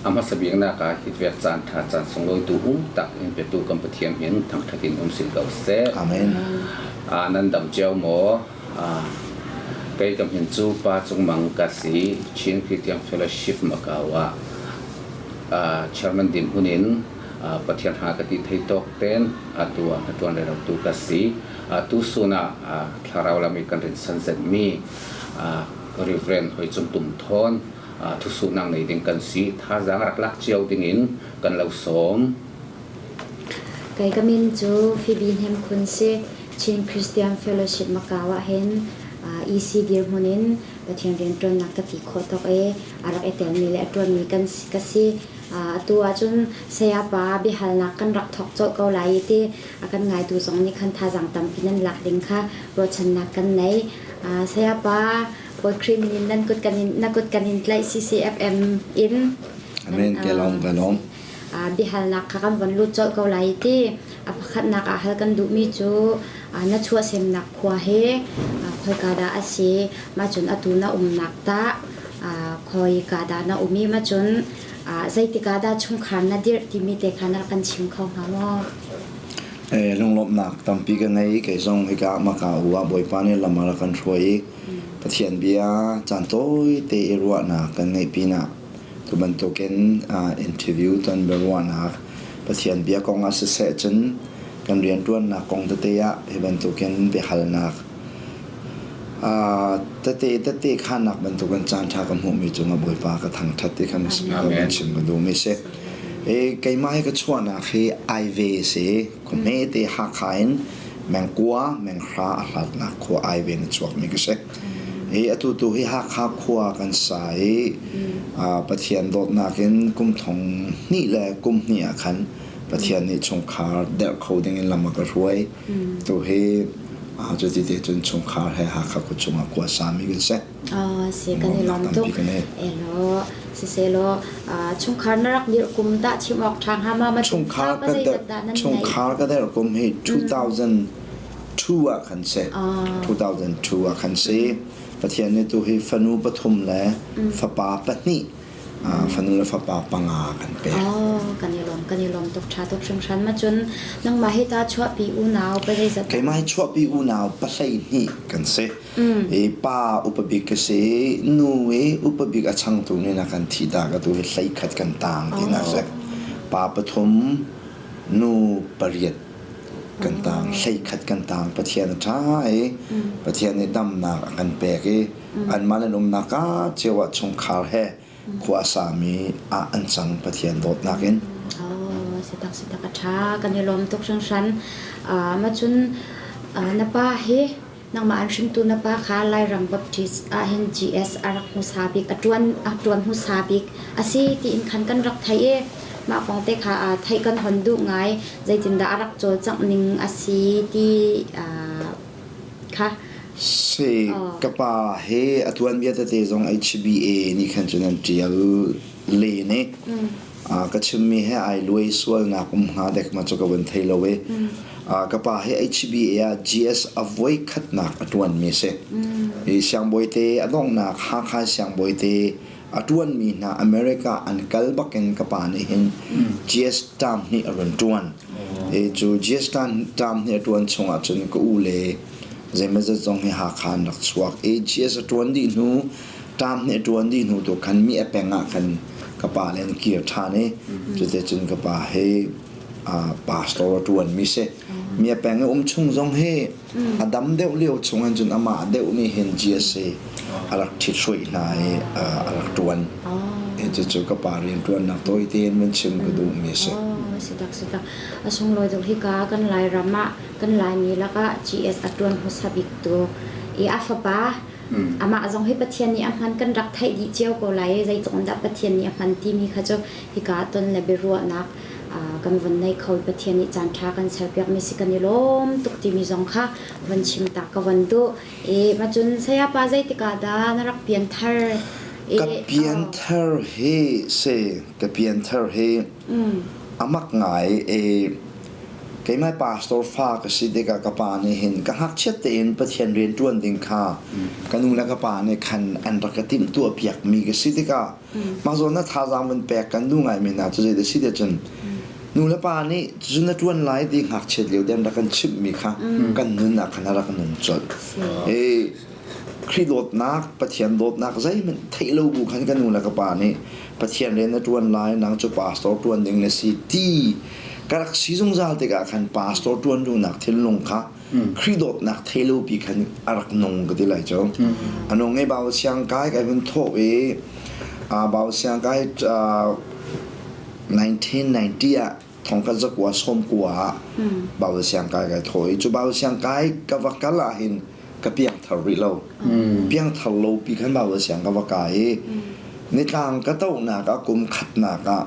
A hmasa biknak ah hitvek caan ṭha caan sunglawi tu um tak in petu kan Pathian hin thangṭhat in um sin ko seh. Amen. Nan dam cio maw? Kei ka min cu Pa Cung Mang ka si. Chin Christian Fellowship Macau ah chairman dirhmun in Pathian ha ka ti thei tawk ten atu ah hnaṭuan le rotu ka si. Tu sun ah thlarau lam i kan rinsan zetmi Reverend Hoi Cung Tum Thawn thusuhnak nei ding kan si. Thazaang rak lak cio ding in kan lo sawm. Kei ka min cu Phoebe Hnem Khun si. Chin Christian Fellowship Macau ah hin EC dirhmun in Pathian rianṭuannak ka ti khawh tawk i a rak i telmi le a ṭuanmi kan ka si. Atu ahcun sayapa biahalnak kan rak thawk colh ko lai i ti a kan ngaitu zong nih khan thazaang tampi nan lak ding kha ruahchannak kan nei. Sayapa Paul Khrih min in nan kut kan in na kut kan in tlaih CCFM in. Amen. Ka lawm ka lawm. Biahalnak kha kan von lut colh ko lai ti a pakhatnak ah hal kan duhmi cu na chuahsemnak khua hi khoika dah a si mah cun atu na umnak tah khoika dah na um i mah cun zeitik ah dah chungkhar na dirh timi te kha na rak kan chim kho hnga maw? Lunglawmhnak tampi ka ngei kei zong hika maka u ah Bawipa nih lam a rak kan hruai i Pathian bia caan tawi te i ruahnak kan ngeih pinah tu bantukin interview ton biaruahnak Pathian bia kong ah siseh cun kan rianṭuannak kong tete ah hi bantukin biahalnak tete tete khannak bantukin caanṭha ka hmuhmi cungah Bawipa ka thangṭhat ti kha kan chim ka duhmi si. Keimah hi ka chuahnak hi Aive si khuahme te Hakha in mengkua menghra a hlatnak khua Aive in a chuakmi ka si. Hi atu tu hi Hakha khua kan sa i Pathian dawtnak in kum thong hnih le kum hnih ah khan Pathian nih chungkhar derh kho ding in lam a ka hruai. Tu hi cuti te cun chungkhar he Hakha khua chungah khua sami kan si. Si kan i lawm tuk. Elaw siselaw chungkhar na rak dirh kum dah chim awk ṭha hnga ma ma chungkhar ka chungkhar ka derh kum hi 2000 2 ah khan si 2002 ah khan si Pathian nih tu hi fanu pathum le fapa pahnih fanu le fapa panga kan pek. Oh, kan i lawm kan i lawm tuk ṭha tuk hringhran ma cun nangmah hi ta chuahpi unau pa zeizat Keimah hi chuahpi unau pahlei hnih kan si. I pa upa bik ka si nu i upa bik a changtu nih na kan thi ta ka tu hi hlei khat kan tang ti na si. Pa pathum nu pariat kan tang hleikhat kan tang Pathian a ṭha i Pathian nih damnak a kan pek i anmah nan umnak ah cio ah chungkhar he khua a sami ah an cang Pathian dawtnak in. Oh, sitak sitak a ṭha kan i lawm tuk hringhran. Ma cun na pa hi Nangmah an hringtu na pa kha Lairam Baptist ah hin GS a rak hmusa bik a ṭuan a ṭuan hmusa bik a si tiin khan kan rak theih i mah kong te kha theih kan hon duh ngai. Zeitindah a rak cawlcangh ning a si ti kha. Si ka pa he a tuanbia tete zong HBA nih khan cun an ṭial len i ka chimmi he ai luai sualnak um hnga dek ma cu ka van thei lo i ka pa hi HBA ah GS a voi khatnak a ṭuanmi si. I siangbawi te a donghnak Hakha siangbawi te a ṭuanmi hna America an kal bakin ka pa nih hin GS term hnih a run ṭuan. I cu GS term hnih a ṭuan chungah cun ka u le zeimawzat zong hi Hakha an rak chuak i GS a ṭuan dih hnu ṭam nih a ṭuan dih hnu tu khan mi a peng ah khan ka pa le an kir ṭhan i cuticun ka pa hi pastor a ṭuan mi si mi a peng i um chung zong hi a dam deuh lio chung hin cun amah deuh nih hin GSA a rak ṭhithruai hna i a rak ṭuan cucu ka pa rian ṭuannak tawi tein van chim ka duh mi si. Sitak sitak a sunglawi tuk hika kan Lairam ah kan Laimi lakah GS a ṭuan hmasa bik tu i a fapa Amah zong hi Pathian nih a hman kan rak theih dih cio ko lai i zeitluk in dah Pathian nih a hman timi kha cu hika ton le biaruahnak kan von nei kho i Pathian nih caanṭha kan serpiakmi si kan i lawm tuk timi zong kha von chim ta ka von duh. I macun sayapa zeitik ah dah na rak pianthar? Ka pianthar hi si ka pianthar hi amak ngai i. Keimah pastor fa ka si tikah ka pa nih hin ka ngakchiat tein Pathian rian ṭuan ding kha ka nu le ka pa nih khan an rak ka timhtuah piakmi ka si tikah mah zawn na thazaang van pek kan duh ngaimi hna cu zeidah si tiah cun nu le pa nih cu na ṭuan lai ti ngakchiat lio te an rak kan chimhmi kha kan nun ah khan a rak nung colh. I Khrih dawtnak, Pathian dawtnak zeihmanh theih lo bu khan ka nu le ka pa nih Pathian rian na ṭuan lai, nang cu pastor ṭuan ding na si ti ka rak si zungzal tikah khan pastor ṭuan duhnak thinlung kha Khrih dawtnak thei lo pi khan a rak nung ka ti lai cu. A nung i Bau Siang kai kai hun thawh i Bau Siang kai 1990 ah thongkhat zakua sawmkua ah Baibal siangkai kai thawh i cu Baibal siangkai ka va kal ah hin ka piangthar rih lo. Piangthar lo pi khan Baibal siang ka va kai i nitlang ka tohnak ah kum khatnak ah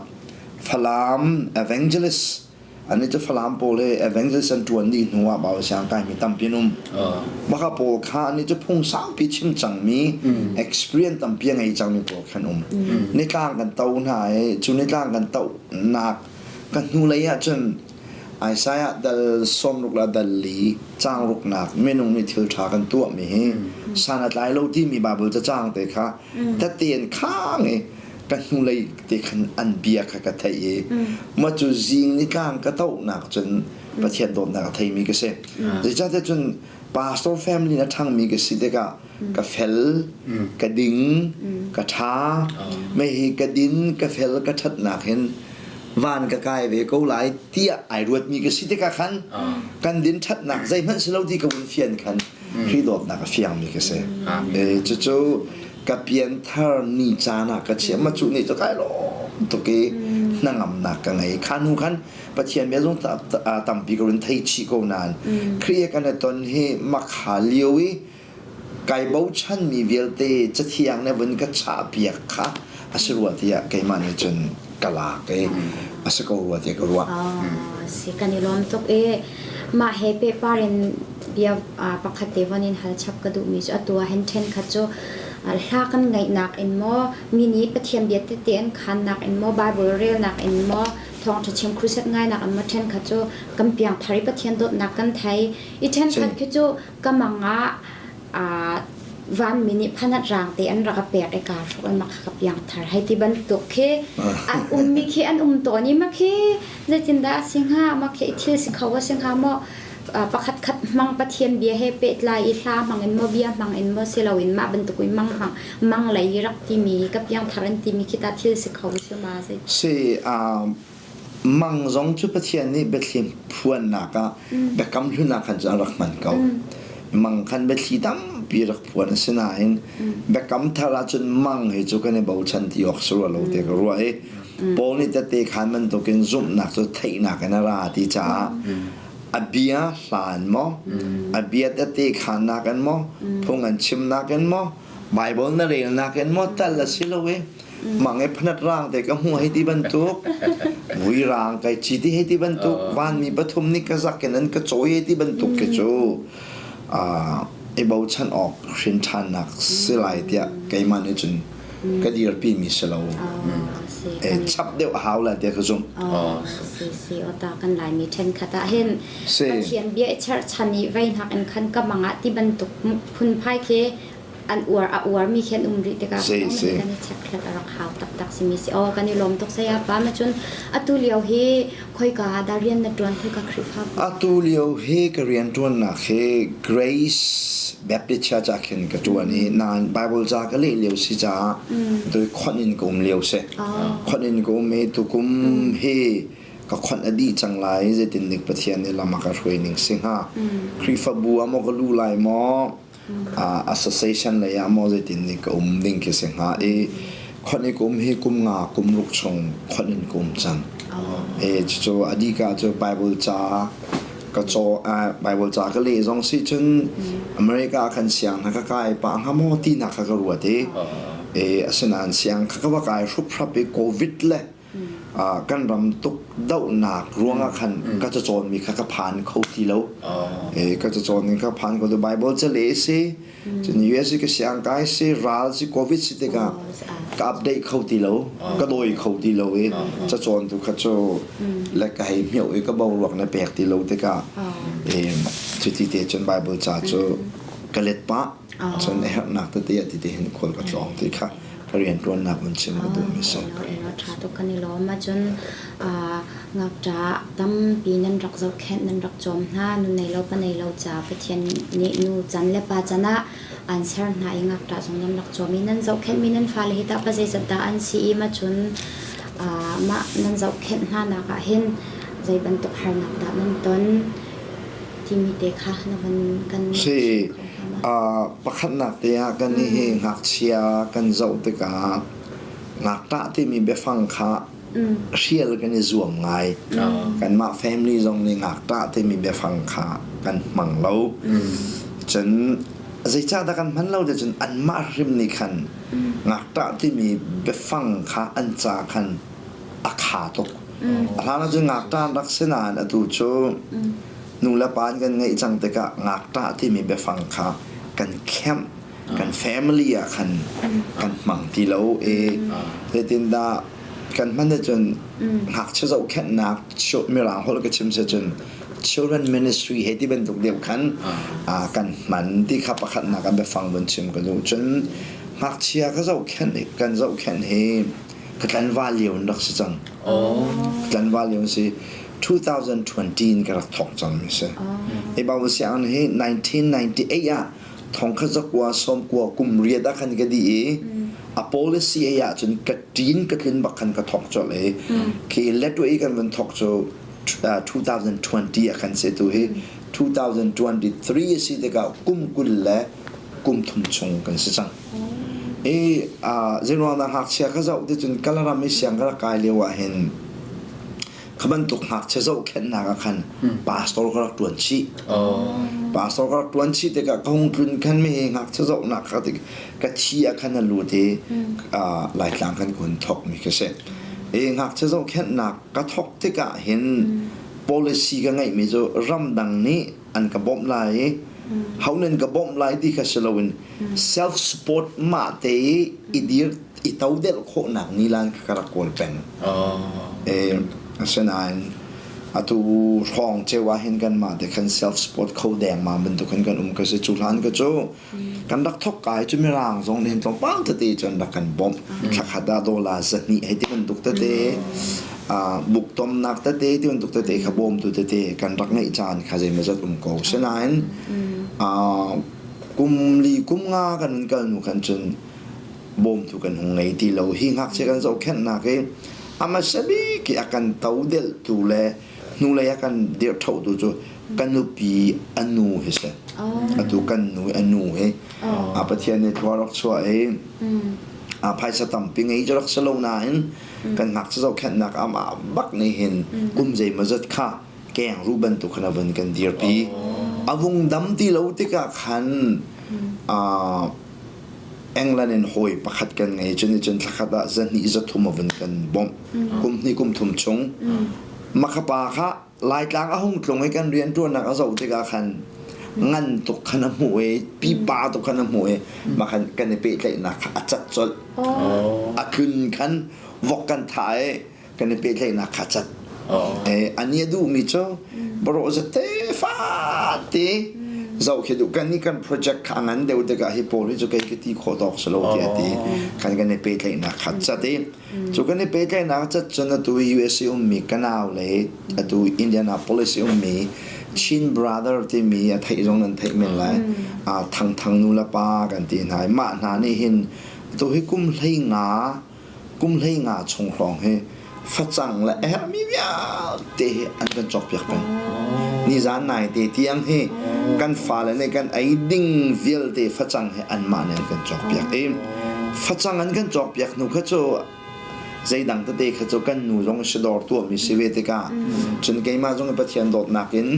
Falam evangelist ani cu Falam pawl hi evangelist an ṭuan dih hnu ah Baibal siang kai mi tampi an um. Maka pawl kha ani cu phung saupi chim cangmi experience tampi a ngei cangmi pawl khan um. Nitlang kan to hna i cu nitlang kan tohnak Ka hnulei ah cun Isaiah dal sawmruk le dal li caang ruknak minung nih thil ṭha kan tuahmi hi san a tlai lo timi Baibal cacang te kha tette in khang i ka hnulei te khan an bia kha ka theih i mah cu zing nitlang ka tohnak cun Pathian dawtnak a theimi ka si. Zeicahtiah cun pastor family in a ṭhangmi ka si tikah ka fel, ka ding, ka ṭha. Mei hi ka din, ka fel, ka ṭhatnak hin van ka kai ve ko lai tiah ai ruatmi ka si tikah khan kan din ṭhatnak zeihmanh si lo ti ka vun fian khan Khrih dawtnak a fiangmi ka si. Cucu ka pianthar ni caan ah ka chiah ma cu ni cu kai lawm tuk i hnangamnak ka ngei. Kha hnu khan Pathian bia zong tampi ka run thei chih ko nain Khrih he kan i ton hi makha lio i kai bochanmi vialte cathiang nih vun ka chahpiak kha a si rua tiah keimah nih cun ka lak i a si ko rua tiah ka ruah. Si kan i lawm tuk i mah he pehpar in bia pakhat te von in hal chap ka duhmi cu atu ah hin ṭhenkhat cu hla kan ngaihnak in maw mi nih Pathian bia tete an khannak in maw Bible relnak in maw thawngṭha chim crusade ngainak in maw ṭhenkhat cu kan piangthar i Pathian dawtnak kan thei i ṭhenkhat khi cu ka mang ah vanmi nih phanat rang te an rak ka pek i kaa hruk in mah kha ka piangthar hei ti bantuk khi an ummi khi an um tawn i mah khi zeitindah a si hnga mah khi thil si kho a si hnga maw pakhat khat hmang Pathian bia he pehtlai i hla hmang in maw bia hmang in maw si loin mah bantuk in mang hmang mang lei i rak timi ka piangthar an timi khi ta thil si kho si ma zei Si mang zong cu Pathian nih biathli phuannak ah biakam hlun ah khan cun a rak hman ko. Mang khan biathli tampi rak phuan a si nain biakam thar ah cun mang hi cu kan i bochan ti awk si rua lo ti ka ruah i Paul nih tette khan bantukin zumhnak cu theihnak in a ra ti caah a bia hlan maw a bia tette khannak in maw phung an chimnak in maw Bible na relnak in maw tal a si lo i mang i phanat rang te ka hmu hei ti bantuk vui rang kai ci ti hei ti bantuk vanmi pathum nih ka zak in an ka cawi hei ti bantuk khi cu i bochan awk hrin ṭhannak si lai tiah keimah nih cun ka dirpi mi si lo e chap deuh a hau lai tiah ka zumh si si ota kan laimi ṭhenkhat ah hin Pathian bia i cherhchan i vei hnak in khan ka mangah ti bantuk phunphai khi an uar a uarmi khi an um rih tikah kan i chekhlat a rak hau taktak simi si aw kan i lawm tuk saya pa ma cun atu lio hi khoika dah rian na tuan khoika Khrihfa atu lio hi ka rian tuannak hi Grace Baptist Church ah khin ka tuan i nain Bible ca ka leh lio si caah tu khonh in ka um lio si khonh in ka um i tukum hi ka khonh a dih cang lai zeitin dik Pathian nih lam a ka hruai ning si hnga Khrihfabu ah maw ka lu lai maw association lei ah maw zeitin nih ka um ding khi si hnga i khonh i ka um hi kum nga kum ruk chung khonh in ka um cang e cucu a dika cu Bible ca ka caw Bible ca ka leh zong si cun America khan siang hna ka kai pah hnga maw ti nak kha ka ruat i e asinain siang kha ka va kai hruphrap i COVID le kan ram tuk dohnak ruangah khan ka cacawnmi kha ka phan kho ti lo. Ka cacawnmi kha phan kho ti Bible ca le si, cun US ka siang kai si, ral si, COVID si tikah. Ka update kho ti lo, ka dawi kho ti lo i cacawn tu kha cu le ka hei hmioh i ka boruak na pek ti lo tikah cuti te cun Bible ca cu ka let pah. Cun a herhnak tete ah tite hin khual ka tlawng ti kha ka rianṭuannak vun chim ka duhmi si. Ṭha tuk kan i lawm. Ahcun ngakṭah tampi nan rak zohkhenh, nan rak cawm hna. Nu nei lo, pa nei lo ca Pathian nih nu can le pa can ah an ser hna i ngakṭah zong nan rak cawm i nan zohkhenhmi nan fale hi tah pa zeizat dah an si i macun mah nan zohkhenh hna nak ah hin zei bantuk harnak dah nan ton timi te kha na van kan Si, pakhatnak te ah kan hi ngakchia kan zoh tikah ngakṭah timi biafang kha hrial kan i zuam ngai. Kanmah family zong nih ngakṭah timi biafang kha kan hmang lo. Cun zeicahdah kan hman lo ti cun anmah hrim nih khan ngakṭah timi biafang kha an ca khan a kha tuk. A hlan ahcun ngakṭah an rak si nain atu cu nu le pa an kan ngeih cang tikah ngakṭah timi biafang kha kan kemh kan family ah khan kan hmang ti lo i zeitindah kan hman ahcun ngakchia zohkhenhnak mirang holh ka chim si cun children ministry he ti bantuk deuh khan kan hman ti kha pakhatnak an biafang vun chim ka duh cun ngakchia ka zohkhenh kan zohkhenh hi ka tlanval lio in rak si cang ka tlanval lio si 2020 in ka rak thawk cang mi si i Bible sianginn hi 1998 ah thongkhat zakua sawmkua kum riat ah khan ka dih i a policy ei ah cun ka ṭin ka tlin bak khan ka thawk colh i khi letway kan vun thawk cu 2020 ah khan si tu hi 2023 a si tikah kum 20 le kum thum chung kan si cang i zeiruang dah ngakchia ka zoh ti cun Kalaram i siang ka rak kai lio ah hin Kha bantuk ngakchia zohkhenhnak ah khan pastor ka rak ṭuan chih. Pastor ka rak ṭuan chih tikah ka hung tlun khan mi ngakchia zohnak kha ka thi ah khan a lut i Laitlang kan kun thawkmi ka si. I ngakchia zohkhenhnak ka thawk tikah hin policy ka ngeihmi cu ramdang nih an ka bawmh lai i ho nan ka bawmh lai ti kha si loin self support mah te i i dir i todelh khawhnak nilan kha ka rak kawl peng. Asinain atu hrawng ceu ah hin kanmah te khan self support kho dengmang bantuk khan kan um ka si. Cu hlan ka cu kan rak thok kai cu mirang zong nih hin tlawmpal tete cun rak kan bawmh. Thlakhat ah dollar zahnih hei ti bantuk tete buktomnak tete ti bantuk tete kha bawmtu tete kan rak ngeih caan kha zeimawzat um ko. Sinain kum li kum nga kan hun kal hnu khan cun bawmtu kan hung ngei ti lo. Hi ngakchia kan zohkhenhnak hi a hmasa bik i a kan todelhtu le hnulei a kan dirhṭhohtu cu ka nupi a nu hi si. Atu kan nu i a nu hi a Pathian nih thlua rak chuah i a phaisa tampi ngei cu rak si lo nain kan ngakchia zohkhenhnak amah bak nih hin kum zeimawzat kha kengruh bantuk khan a vun kan dirpi. A vung dam ti lo tikah khan England in hawi pakhat kan ngei cu nih cun thlakhat ah zahnih zathum a vun kan bawmh kum hnih kum thum chung makhapa kha Laitlang a hung tlung i kan rianṭuannak a zoh tikah khan ngan tuk khan a hmuh i pipa tuk khan a hmuh i makhan kan i pehtlaihnak kha a cat colh a tlun khan vok kan thah i kan i pehtlaihnak kha cat ani a duhmi cu barawh zate fate zoh khi duh kan nih kan project kha a ngan deuh tikah hi pawl hi cu kei ka ti khawh tawk si lo tiah ti kan kan i pehtlaihnak kha cat i cu kan i pehtlaihnak cat cun atu USA ummi kanau le atu Indianapolis ummi Chin brother timi a theih zong nan theih men lai a thang thang nu le pa kan ti hna i mah hna nih hin atu hi kum hlei nga kum 15 chung hrawng hi facang le a herhmi vialte hi an kan cawkpiak peng. Nizan nai te tiang hi kan fale nih kan ei ding vialte facang hi anmah nih an kan cawkpiak i facang an kan cawkpiak hnu kha cu zeidang tete kha cu kan nu zong sidawr tuahmi si ve tikah cun keimah zong Pathian dawtnak in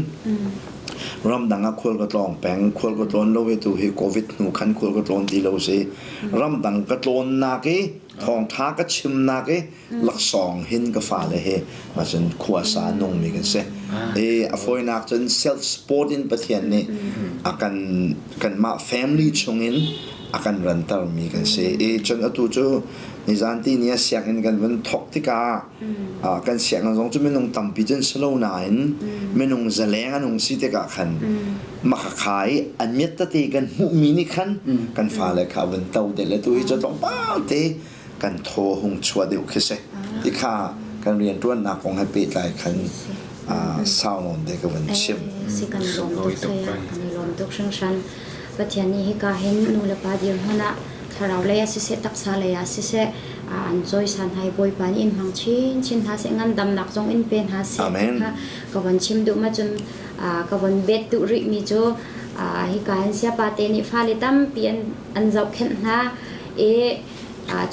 ramdang ah khual ka tlawng peng khual ka tlawn lo hi tu hi covid hnu khan khual ka tlawn ti lo si ramdang ka tlawnnak i thawngtha ka chimnak i laksawng hin ka fale he macun khuasa nungmi kan si i a fawinak cun self support in Pathian nih a kan kanmah family chungin a kan rantermi kan si. I cun atu cu nizan ti ni ah sianginn kan vun thawk tikah kan sianginn zong cu minung tampi cun si lo nain minung zaleng an hung si tikah khan makhakha i an miat tete kan hmuhmi nih khan kan fale kha vun to deuh le tu hi cu tlawmpal te kan thaw hung chuah deuh khi si. Ti kha kan rianṭuannak kong he pehtlai khan sau nawn te ka vun chim. Si kan lawm tuk saya, kan i lawm tuk hringhran. Pathian nih hika hin nu le pa dirhmun ah thlarau lei ah siseh taksa lei ah siseh an cawisan hna i Bawipa nih in hmang chinchin hna seh ngandamnak zong in pe hna seh Amen. kha ka von chim duh ma cun ka von bet duh rih mi cu hika hin siapa te nih fale tampi an an zohkhenh hna i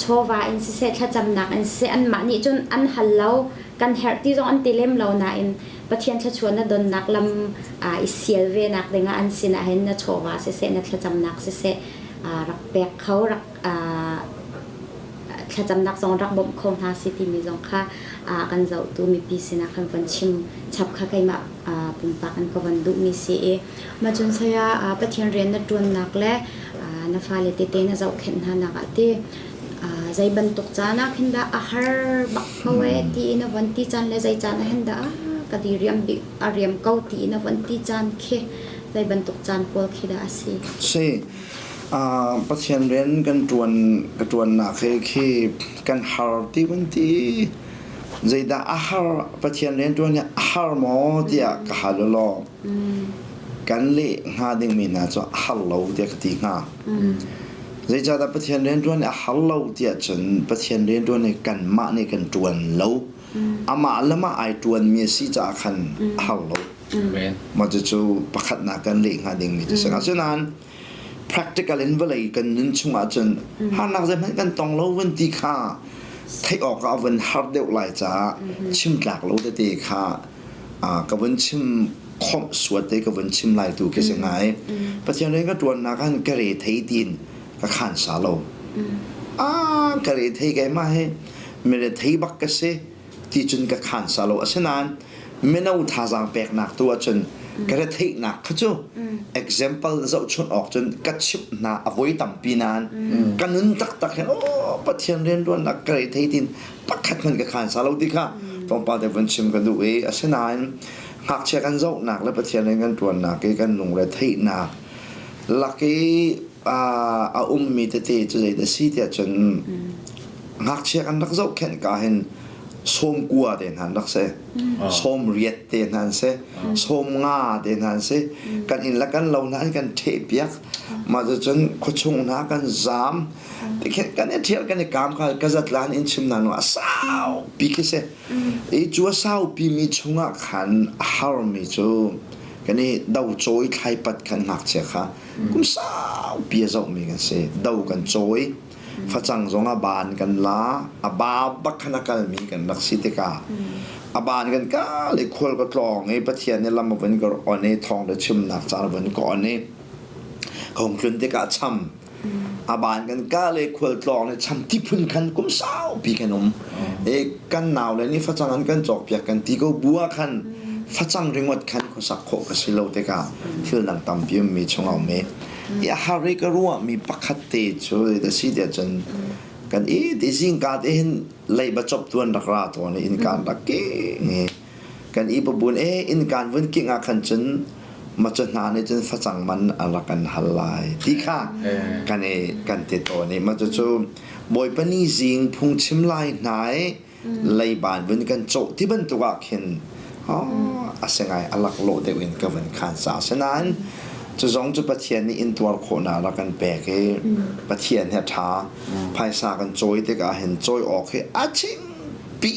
chawva in siseh thlacamnak in siseh anmah nih cun an hal lo kan herh ti zong an ti lem lo nain Pathian thluachuah na donnak lam i sial ve nak dingah an sinah hin na chawva siseh na thlacamnak siseh rak pek kho rak thlacamnak zong rak bawmh kho hna si timi zong kha kan zohtu mipi sinah kan von chim chap kha keimah pumpak in ka von duhmi si i mah cun saya Pathian rian na ṭuannak le na fale tete na zohkhenh hna nak ah ti zei bantuk caan ah khin dah a har bak ko ee ti in a von ti caan le zei caan ah hin dah ka di riam bik a riam ko ti in a von ti caan khi zei bantuk caan pawl khi dah a si? Si. Pathian rian kan ṭuan ka ṭuannak hi khi kan har ti van ti zeidah a har Pathian rian ṭuan hi a har maw tiah ka hal law kan leh hnga dingmi hna cu a har lo tiah ka ti hnga. Zeicahdah Pathian rianṭuan hi a har lo tiah cun Pathian rianṭuan hi kanmah nih kan ṭuan lo. Amah le mah ai ṭuanmi a si caah khan a har lo. Mah cucu pakhatnak kan leh hnga dingmi cu si. Asinain practical in vawlei kan nun chungah cun harnak zeihmanh kan tong lo van ti kha theih awkah a vun har deuh lai caah chim tlak lo tete kha ka vun chim khomh suat te ka vun chim lai tu khi si ngai. Pathian rian ka ṭuannak han ka re thei tiin ka khan sa lo. Ah ka re thei keimah hi mi re thei bak ka si ti cun ka khan sa lo. Asinain mino thazaang peknak tu ahcun ka retheihnak kha cu example zohchunh awk cun ka chimh hna a voi tampi nain ka nun taktak hin oh Pathian rianṭuannak ka re thei tiin pakhat hmanh ka khan sa lo ti kha tlawmpal te vun chim ka duh i asinain ngakchia kan zohnak le Pathian rian kan ṭuannak i kan lungre theihnak lak i a ummi tete cu zei si tiah cun ngakchia kan rak zohkhenh ka hin sawm kua te hna an rak si sawm riat te hna an si sawm nga te hna an si kan inn le kan lo hna an kan ṭheh piak mah cucun khuachung hna kan zaam tikhin kan i ṭhial kan i kaam kha ka zatlan in chim na nu a sau pi khi si i cu a sau pi mi chungah khan a harmi cu kan i do cawi thlaipat khan ngakchia kha kum sau pi a zohmi kan si do kan cawi facang zong a baan kan la a ba bak khan a kalmi kan rak si tikah a baan kan ka le khual ka tlawng i Pathian nih lam a vun ka on i thawng le chimnak caan a vun ka on i ka hung tlun tikah cham A baan kan ka le khualtlawng le cham ti phun khan kum saupi kan um. E kan nau le nih facang an kan cawkpiak kan ti ko bu ah khan facang ringawt khan khuasak khawh ka si lo tikah thil dang tampi ummi chung a um i i a har i ka ruahmi pakhat te cu da si tiah cun kan i ti zingka te hin leiba cop tuan rak ra tawn i innka an rak king i Kan i pabun e innkaan vun kingh ah khan cun macu hna nih cun facang man an rak kan hal lai ti kha kan i kan ti tawn i mah cucu Bawipa ni zing phungchim lai hna i leiban vun kan cawh ti bantuk ah khin a si ngai a laklawh deuh in ka vun khan sa asinain cu zong cu Pathian nih intuar khawhnak rak kan pek i Pathian he a ṭha phaisa kan cawi tikah hin cawi awk hi a chingpi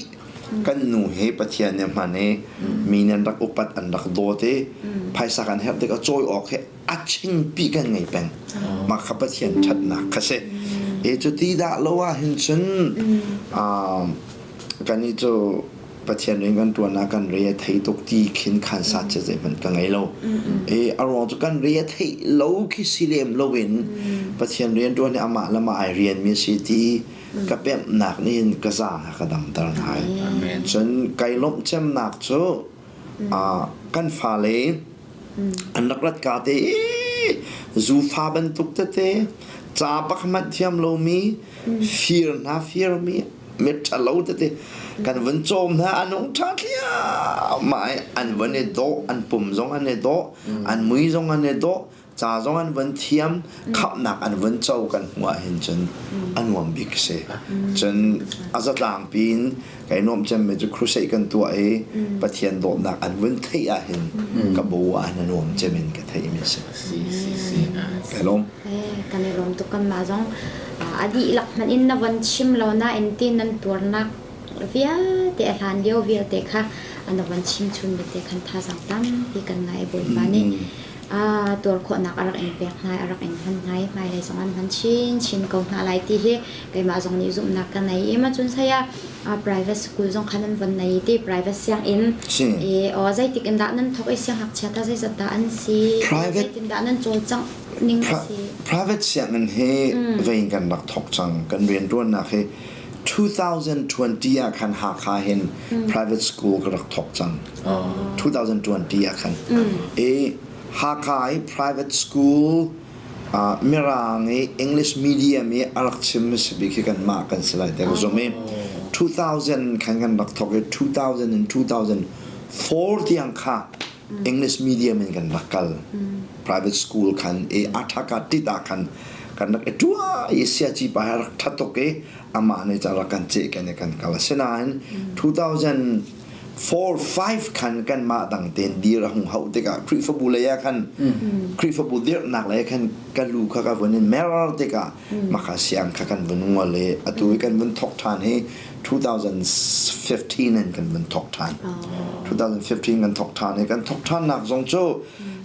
Kan nu hi Pathian nih hman i mi nih an rak upat an rak dawt i phaisa kan herh tikah cawi awk hi a chingpi kan ngei peng. Mah kha Pathian ṭhatnak kha si. E cu ti dah lo ah hin cun kan i cu Pathian rian kan ṭuan ah kan re a thei tuk ti khin khan sat cu zeihmanh ka ngei lo. E a ruang cu kan re a theih lo khi si lem loin Pathian rian ṭuan hi amah le mah ai rianmi a si ti ka pemhnak nih hin ka zaang a ka damter ngai. Cun kai lawmh cemnak cu kan fale an rak rat ka te i zufa bantuk tete. Ca pakhat thiam lomi, fir hna firmi, miṭhalo tete kan vun cawm hna an hung ṭha thliahmah i an vun i dawh, an pum zong an i dawh, an mui zong an i dawh, ca zong an vun thiam, khamhnak an vun co kan hmuh ahhin cun a nuam bik si. Cun a zatlangpi in kai nuamh cemmi cu crusade kan tuah i Pathian dawtnak an vun theih ahhin ka bo ah a nuam cem in ka theihmi si. Si si si. Kai lawm. Kan i lawm tuk kanmah zong a dihlak hmanh in na von chim lo nain ti nan tuarnak vialte a hlan lio vialte kha na von chim chunmi te khan thazaang tampi kan ngai Bawipa nih tuar khawhnak a rak in pek hna a rak in hman hna i hmailei zong an hman chinchin ko hna lai ti hi keimah zong nih zumhnak ka nei i ma cun saya private school zong kha nan von nei ti private sianginn i aw zeitik in dah nan thok i siangngakchia ta zeizat dah an si zeitin dah nan cawlcangh ning a si Private sianginn hi vein kan rak thok cang kan rianṭuannak hi 2020 ah khan Hakha hin private school ka rak thok cang 2020 ah khan i Hakha i private school Mirang i English medium i a rak chim hmasa bik hi kanmah kan si lai te ka zumh i 2000 khan kan rak thok i 2000 in 2004 tiang kha English medium in kan rak kal private school khan i athaka tit ah khan kan rak i ṭua i siaci pa he rak ṭha tuk i amah nih ca rak kan ceh kan i kan kal asinain 2000 4 5 khan kanmah dang tein dir a hung hauh tikah Khrihfabu lei ah khan Khrihfabu dirhnak lei khan ka lu kha ka vun in mer tikah maka siang kha kan vun ngol i atu i kan vun thok ṭhan hi 2015 in kan vun thok ṭhan 2015 kan thok ṭhan i kan thok ṭhannak zong cu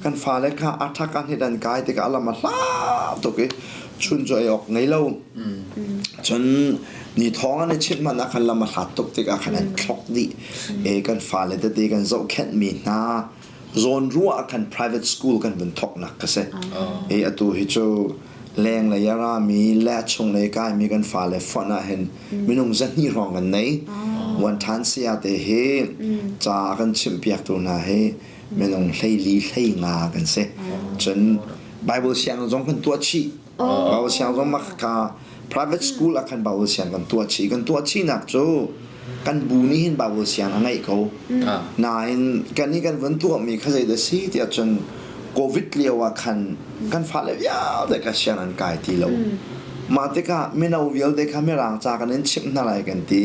kan fale kha a ṭhak an hit an kai tikah a lam a hla tuk i chun cu ei awk ngei lo cun ni thawng an i chimh hmanh ah khan lam a hlat tuk tikah khan an thlok dih e kan fale tete kan zohkhenhmi hna zawn ruah ah khan private school kan vun thoknak ka si e atu hi cu leng lei a rami le chung lei kaimi kan fale fonh ah hin minung zahnih hrawng kan nei wan than sia te hi ca kan chimh piaktu hna hi minung hleili hlei nga kan si cun Bible siang zong kan tuah chih Bible siang zong ka private school ah khan Bible siang kan tuah chih kan tuah chihnak cu kan bu nih hin Bible siang a ngeih ko nain kan nih kan vun tuahmi kha zei dah si tiah cun COVID lio ah khan kan fale vialte kha siang an kai ti lo mah tikah mino vialte kha mirang ca kan in chimh hna lai kan ti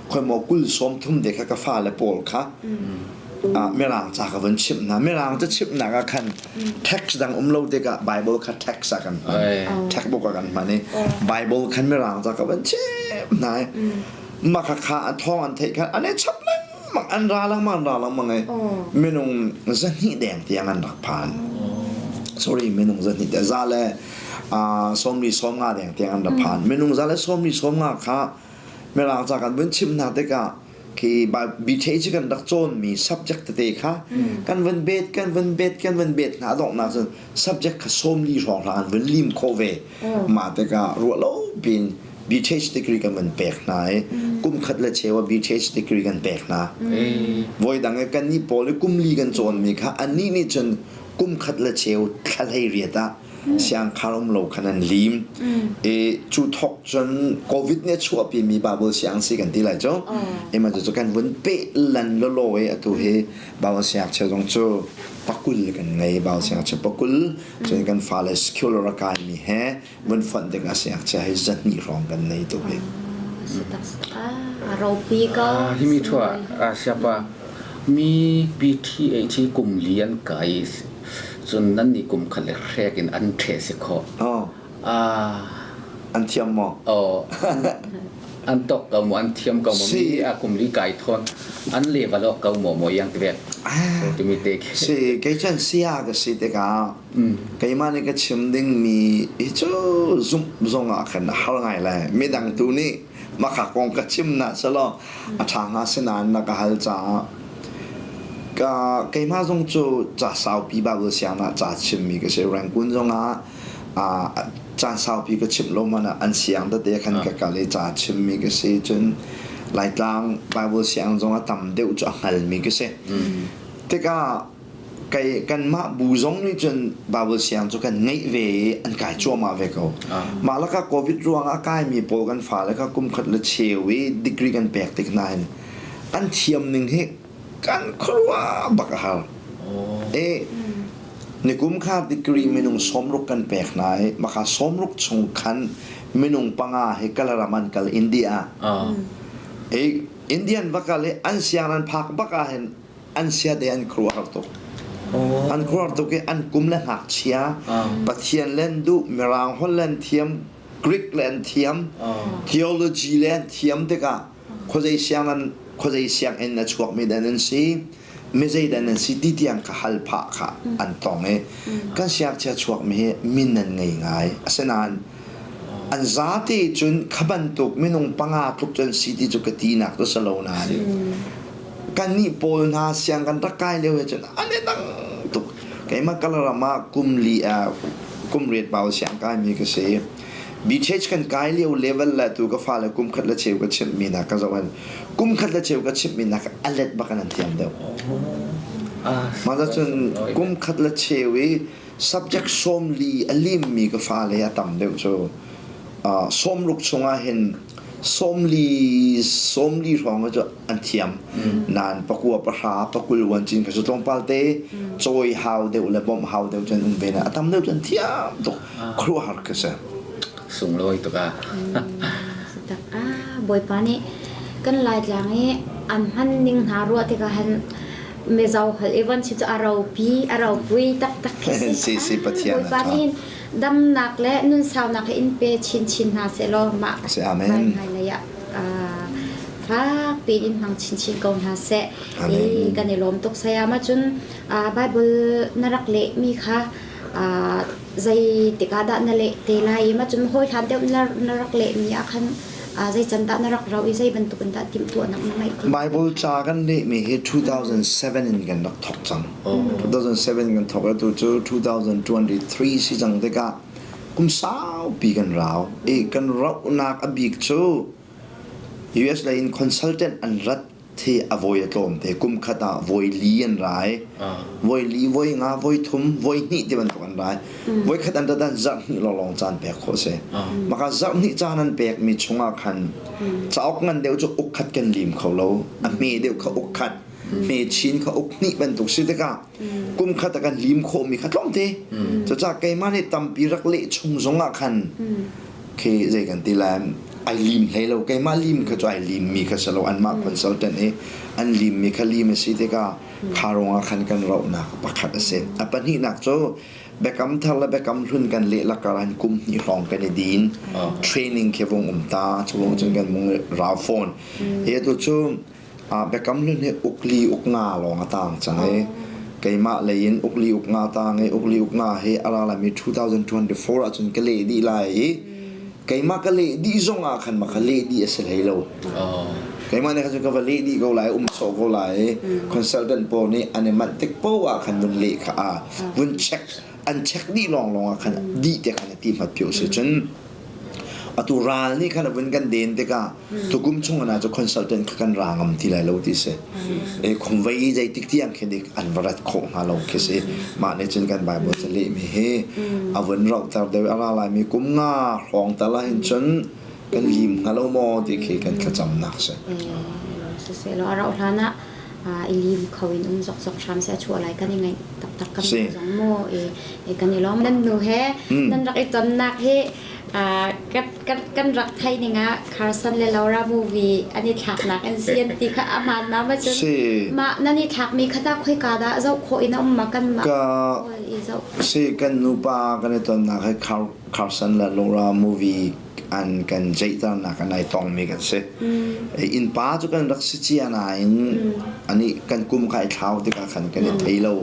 khoi maw kul sawm thum te kha ka fale pawl kha mirang ca ka vun chimh hna mirang ca chimhnak ah khan text dang um lo tikah Bible kha text ah kan hman textbook ah kan hman i Bible khan mirang ca ka van chimh hna i mah kha kha a thawng an theih khan an i chap lengmang an ra lengmang an ra lengmang i minung zahnih deng tiang an rak phan sorry minung zahnih te za le sawmli sawmnga deng tiang an rak phan minung za le sawmli sawmnga kha mirang ca kan vun chimh hna tikah khi BTH kan rak cawnmi subject tete kha kan vun bet kan vun bet kan vun bet hna donghnak cun subject kha sawmli hrawng hna an vun lim khawh ve mah tikah ruah lo pin BTH degree kan vun pek hna i kum khat le cheu ah BTH degree kan pek hna voi dang i kan nih pawl i kum li kan cawnmi kha annih nih cun kum khat le cheu thla hlei riat ah siangkhar um lo khan an lim i cu thok cun covid nih a chuahpi mi Bible siang si kan ti lai cu ema cu kan vun pe lan lolo i atu hi Bible siangchia zong cu pakul kan ngei Bible siangchia pakul cun kan fale secular a kai mi he vun fonh ding ah siangchia hi zahnih hrawng kan nei tu hi ropi ko himi thua siapa mi PTH kum lian kai Cun nannih kum khat le hrek in an ṭheh si khawh. Oh. Ah. An thiam maw? Oh. An tok ko maw, an thiam ko maw, mi a kum li kai thawn, an le va lok ko maw maw yang ti timi te khi. Si, kei cun sia ka si tikah keimah nih ka chim dingmi hi cu zumh zong ah khan a har ngai lai. Midang tu nih maka kong ka chim na selaw a ṭha hnga sinain na ka hal caah ka keimah zong cu ca saupi Bible siang ah ca chimmi ka si Rangoon zong ah caan saupi ka chimh lo hmanh ah an siang tete khan ka kal i ca chimmi ka si cun Laitlang Bible siang zong a tam deuh cu a hngalmi ka si tikah. Kai kanmah bu zong nih cun Bible siang cu kan ngeih ve i an kai cuahmah ve ko. Mah lakah COVID ruangah a kaimi pawl kan fale kha kum khat le cheu i degree kan pek tik hna hin an thiam ning hi kan khuaruah bak a har. E nikum kha degree minung sawmruk kan pek hna i maka sawmruk chung khan minung panga hi Kalaram an kal India. E Indian va kal i an siang an phak bak ah hin an siat i an khuaruahhar tuk. An khuaruahhar tuk i an kum le ngakchia Pathian le an duh, Mirang holh le an thiam, Greek le an thiam, theology le an thiam tikah khuazei siang an khuazei sianginn a chuakmi dan an si, mizei dan an si ti tiang ka hal phah kha an tong i kan siangchia chuakmi hi min an ngei ngai. Asinain an zate cun kha bantuk minung panga tluk cu an si ti cu ka tinak cu si lo nain kannih pawl hna siang kan rak kai lio he cun an i dang tuk. Keimah Kalaram ah kum li ah kum riat bau siang kaimi ka si. BTH kan kai lio level le tu ka fale kum khat le cheu ka chimhmi hna ka zoh an kum khat le cheu ka chimhmi hna a let bak in an thiam deuh. Mah cun kum khat le cheu i subject sawmli a limmi ka fale a tam deuh cu sawmruk chungah hin sawmli sawmli hrawng cu an thiam nain pakua pahra pakul wan cin kha cu tlawmpal te cawi hau deuh le bawmh hau deuh cun um ve na a tam deuh cu an thiam tuk khuaruahhar ka si sunglawi tuk ah tak ah bawipa nih kan laitlang i an hman ning hna ruah tikah han Mizo holh i von chim cu a ropi a ropui taktak khi si. Si si Pathian Bawipa nih hin damnak le nunsaunak hi in pe chinchin hna sehlaw mah Si amen. hmailei ah fak piin in hmang chinchin ko hna seh. Amen. I kan i lawm tuk sayama cun Bible na rak lehmi kha zei tikah dah na leh te lai i mah cun hawi hlan deuh na rak lehmi ah khan zei can dah na rak rauh i zei bantuk in dah timhtuahnak na ngeih ti? Bible ca kan lehmi hi 2007 in kan rak thawk cang. 2007 kan thawk atu cu 2023 si cang tikah kum saupi kan rau. I kan rauhnak a bik cu US lei in consultant an rat thi a voi a tlawm te kum khat ah voi li an rai voi li voi nga voi thum voi hnih ti bantuk an rai voi khat an rat an zarh hnih lawnglawng caan pek khawh si maka zarh hnih caan an pek mi chungah khan cauk ngan deuh cu uk khat kan lim kho lo a hme deuh kha uk khat hme chin kha uk hnih bantuk si tikah kum khat a kan lim khawh mi kha tlawm te cucaah keimah nih tampi rak leh chung zongah khan khi zei kan ti lai ai lim hlei lo keimah lim kha cu ai lim mi kha si lo anmah consultant i an lim mi kha lim a si tikah kha ruangah khan kan rohnak pakhat a si a pahnihnak cu biakam thar le biakam hlun kan leh lakar an kum hnih hrawng kan i din training khi vung um ta cu vung cun kan mung rau phone hi tu cu Biakam Hlun hi ukli uknga lawng a taang cang i keimah lei in ukli uknga taang i ukli uknga hi a ra laimi 2024 ahcun ka leh dih lai i keimah ka leh dih zong ah khan ma ka leh dih a si hlei lo. Keimah nih khan cun ka va leh dih ko lai, um sawh ko lai i consultant pawl nih an i manh tik paoh ah khan vun leh kha a vun check an check dih lawnglawng ah khan dih te khan a ti hmat phio si cun atu ral nih khan a vun kan den tikah tukum chung ana cu consultant kha kan ra ngam ti lai lo ti si e khumvei zeitik tiang khi dik an va rat khawh hnga lo khi si mah nih cun kan bible ca leh mi hi a vun rauhter deuh a ra lai mi kum nga hrawng tal ah hin cun kan lim hnga lo maw ti khi kan thlacamnak si siseh a rauh hlan ah i lim kho in um zokzok hram se a chuah lai kan i ngaih taktak kan zong mu i kan i lawm nan nu he nan rak i tonnak hi kan rak thei ning ah Carson le Laura movie an i thlaknak an si an ti kha a hmaan ma ma cun mah nan i thlakmi kha ta khoika dah zoh khawh in a um ma kan mah i zoh si kan nupa kan i tonnak hi Carson le Laura movie an kan zeihternak an ai tongmi kan si. Innpa cu kan rak si cia nain ani kan kum kha i thlau tikah khan kan i thei lo.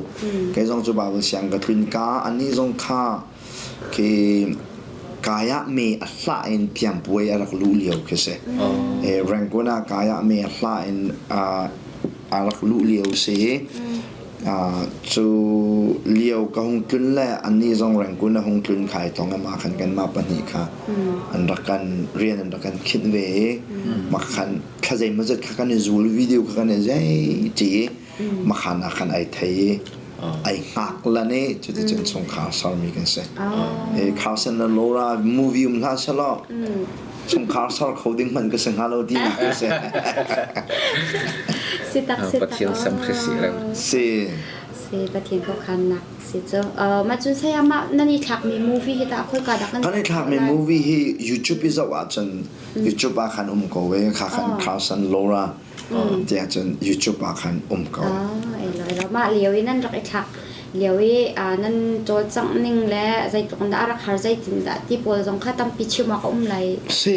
Kei zong cu Bible siang ka tlun ka ani zong kha khi kaya me a hlah in piangpuai a rak luh lio khi si. Rangoon ah kaya me a hlah in a rak luh lio si. Cu lio ka hung tlun le annih zong Rangoon a hung tlun kha ai tong i mah khan kanmah pahnih kha an rak kan rian an rak kan khinh ve i mah khan thla zeimawzat kha kan i zul video kha kan i zei ṭi i mah khan ah khan ai thei i. Ai hngak lan i cuticun chungkhar sermi kan si. E Carson le Laura movie um hlah selaw chungkhar ser kho ding hmanh ka si hnga lo tinak ka si. Si tak si tak. Pathian sam khi si reng. Si. Si Pathian ko khan nak si cu. Mah cun saya mah nan i thlakmi movie hi tah khoika dah kan Kan i thlakmi movie hi YouTube i zoh ahcun YouTube ah khan um ko e kha khan Carson Laura tiah cun YouTube ah khan um ko. Elo elo mah lio i nan rak i thlak lio i nan cawlcangh ning le zeitluk in dah a rak har zeitin dah ti pawl zong kha tampi chim awk a um lai. Si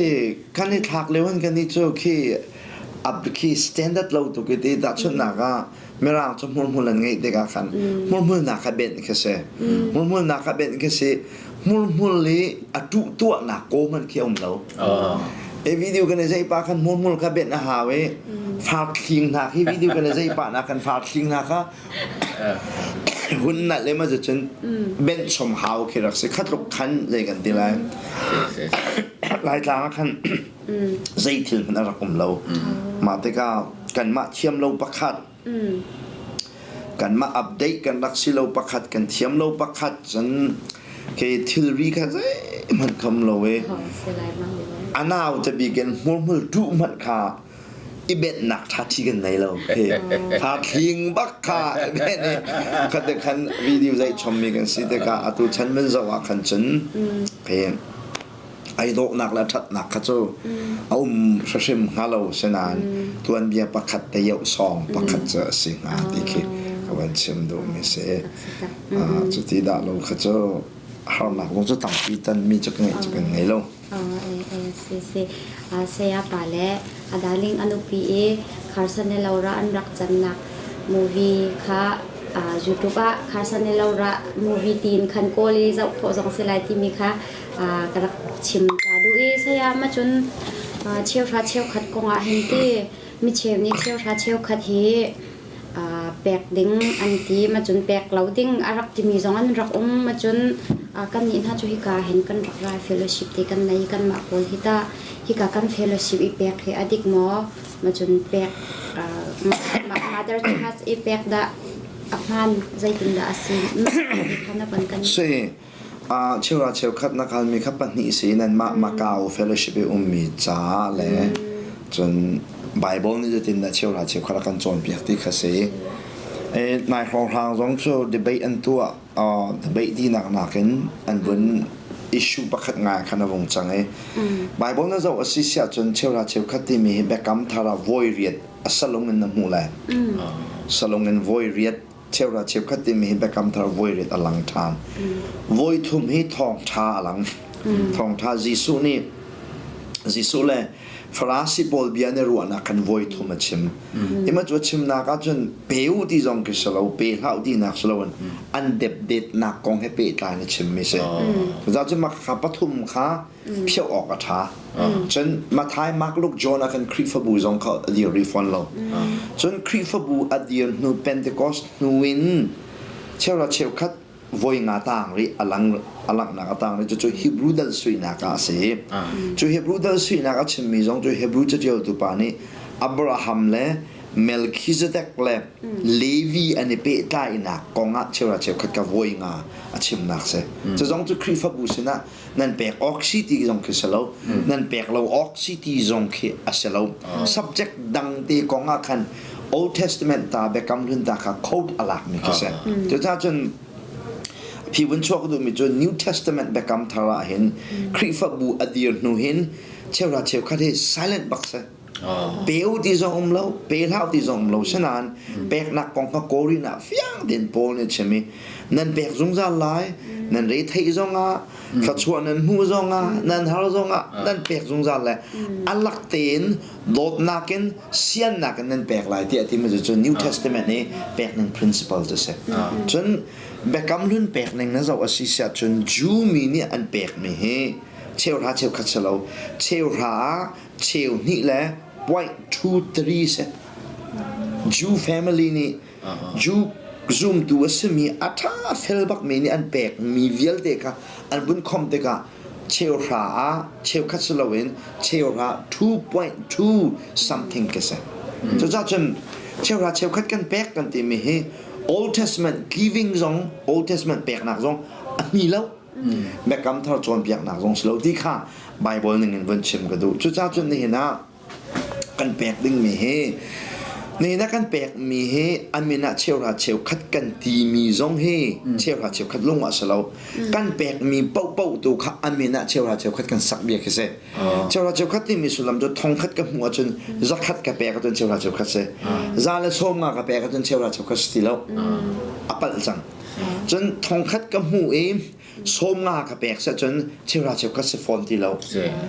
kan i thlak lio in kan i cu khi ab khi standard lo tuk i ti tahchunhnak ah mirang cu hmurhmul an ngeih tikah khan hmurhmulnak kha benh khi si hmurhmulnak kha benh khi si hmurhmul i a tuh tuahnak ko hmanh khi a um lo e video kan i zei pa khan hmurhmul kha benh a hau i far thling hna khi video kan i zei pa na kan far thling hna kha hun na le ma cun benh chom hau khi rak si khatluk khan zei kan ti lai laitlang ah khan zei thil hmanh a rak um lo mah tikah kanmah thiam lo pakhat kanmah update kan rak si lo pakhat kan thiam lo pakhat cun ke thilri kha zeihmanh kham lo e a nau te bik in hmurhmul duh hmanh kha i benhnak ṭha thi kan nei lo fa thling bak kha ben i khat khan video zei chommi kan si tikah atu chan man zoh ah khan cun ai dawhnak le ṭhatnak kha cu a um hrimhrim hnga lo sinain tuanbia pakhat te yoh sawng pakhat cu a si hnga ti khi ka van chim duhmi si. Cuti dah lo kha cu harnak zong cu tampi tanmi cu ka ngeih cu kan ngei lo. Si si. Saya pa le a darling a nupi i Carson le Laura an rak cannak movie kha YouTube ah Carson le Laura movie tiin khan kawl i zoh khawh zong si lai timi kha ka rak chim ta duh i saya ma cun cheuhra cheukhat kong ah hin ti mi cheu nih cheuhra cheukhat hi pek ding an ti ma cun pek lo ding a rak timi zong an rak um ma cun kan nih hna cu hika hin kan rak rai fellowship te kan nei kan mah pawl hi ta hika kan fellowship i pek hi a dik maw ma cun pek mother church i pek dah a hmaan zeitindah a si kan si Cheuhra cheukhat na kalmi kha pahnih si nanmah Macau Fellowship i ummi ca le cun Bible nih zeitindah cheuhra cheukhat a kan cawnpiak ti kha si. E, nai hrawnghrang zong cu debate an tuah. Uh, debate tinak nakin an vun issue pakhat ngai khan a vung cang i Bible na zoh a si siah cun cheuhra cheukhat timi hi Biakam Thar ah voi riat a salung in na hmuh lai. Salung in voi riat cheuhra cheukhat timi hi biakam thar voi riat a lang ṭhan. Voi thum hi thawngṭha a lang. Thawngṭha Jesuh nih Jesuh le Farasi pawl bia nih ruahnak khan voi thum a chim. Ima cu a chimnak ahcun pe u ti zong khi si lo, pe hlah u tinak si loin an depdetnak kong he pehtlai in a chimmi si. Cucaah cun mah kha pathum kha phiah awk a ṭha. Cun Matthai, Mark, Luke, John ah khan Khrihfabu zong kha a dir rih fawn lo. Cun Khrihfabu a dir hnu Pentecost hnu in cheuhra cheukhat voi nga tang rih a lang a langhnak a tang rih cucu Hebrew dal suinak ah a si. Cu Hebrew dal suinak a chimmi zong cu Hebrew caṭialtu pa nih Abraham le Melchizedek le Levi an i pehtlainak kong ah cheuhra cheukhat ka voi nga a chimnak si. Cu zong cu Khrihfabu sinah nan pek awk si ti zong khi si lo nan pek lo awk si ti zong khi a si lo subject dang te kong ah khan Old Testament ta Biakam Hlun ta kha quote a lak mi khi si cucaah cun phi vun chuak duhmi cu New Testament Biakam Thar ah hin Khrihfabu a dir hnu hin cheuhra cheukhat hi silent bak si Pe u ti zong um lo, pe hlah ti zong um lo. Sinain peknak kong kha Korin ah fiang tein Paul nih a chim i nan pek zungzal lai, nan re theih zongah, thluachuah nan hmuh zongah, nan har zongah nan pek zungzal lai. A lak tein dawtnak in siannak in nan pek lai tiah timi cu New Testament i pek ning principle cu a si. Cun Biakam Hlun pek ning na zoh a si siah cun Jew mi nih an pekmi hi cheuhra cheukhat si lo, cheuhra ah cheu hnih le point 23 si. Jew family nih Jew zumtu a simi a ṭha fel bakmi nih an pekmi vialte kha an vun khomh tikah cheuhra ah cheukhat si loin cheuhra 2.2 something ka si. Cucaah cun cheuhra cheukhat kan pek kan timi hi Old Testament giving zong Old Testament peknak zong a hmi lo. Biakam thar cawnpiaknak zong si lo ti kha Bible ning in vun chim ka duh. Cucaah cun nihin ah kan pek dingmi hi nihin ah kan pekmi hi a min ah cheuhra cheukhat kan timi zong hi cheuhra cheukhat lung ah si lo. Kan pekmi paohpaoh tu kha a min ah cheuhra cheukhat kan sak bia khi si. Cheuhra cheukhat timi sullam cu thongkhat ka hmuh ahcun zakhat ka pek ahcun cheuhra cheukhat si. Za le sawm nga ka pek ahcun cheuhra cheukhat si ti lo. A palh cang. Cun thongkhat ka hmuh i sawm nga ka pek seh cun cheuhra cheukhat si fawn ti lo.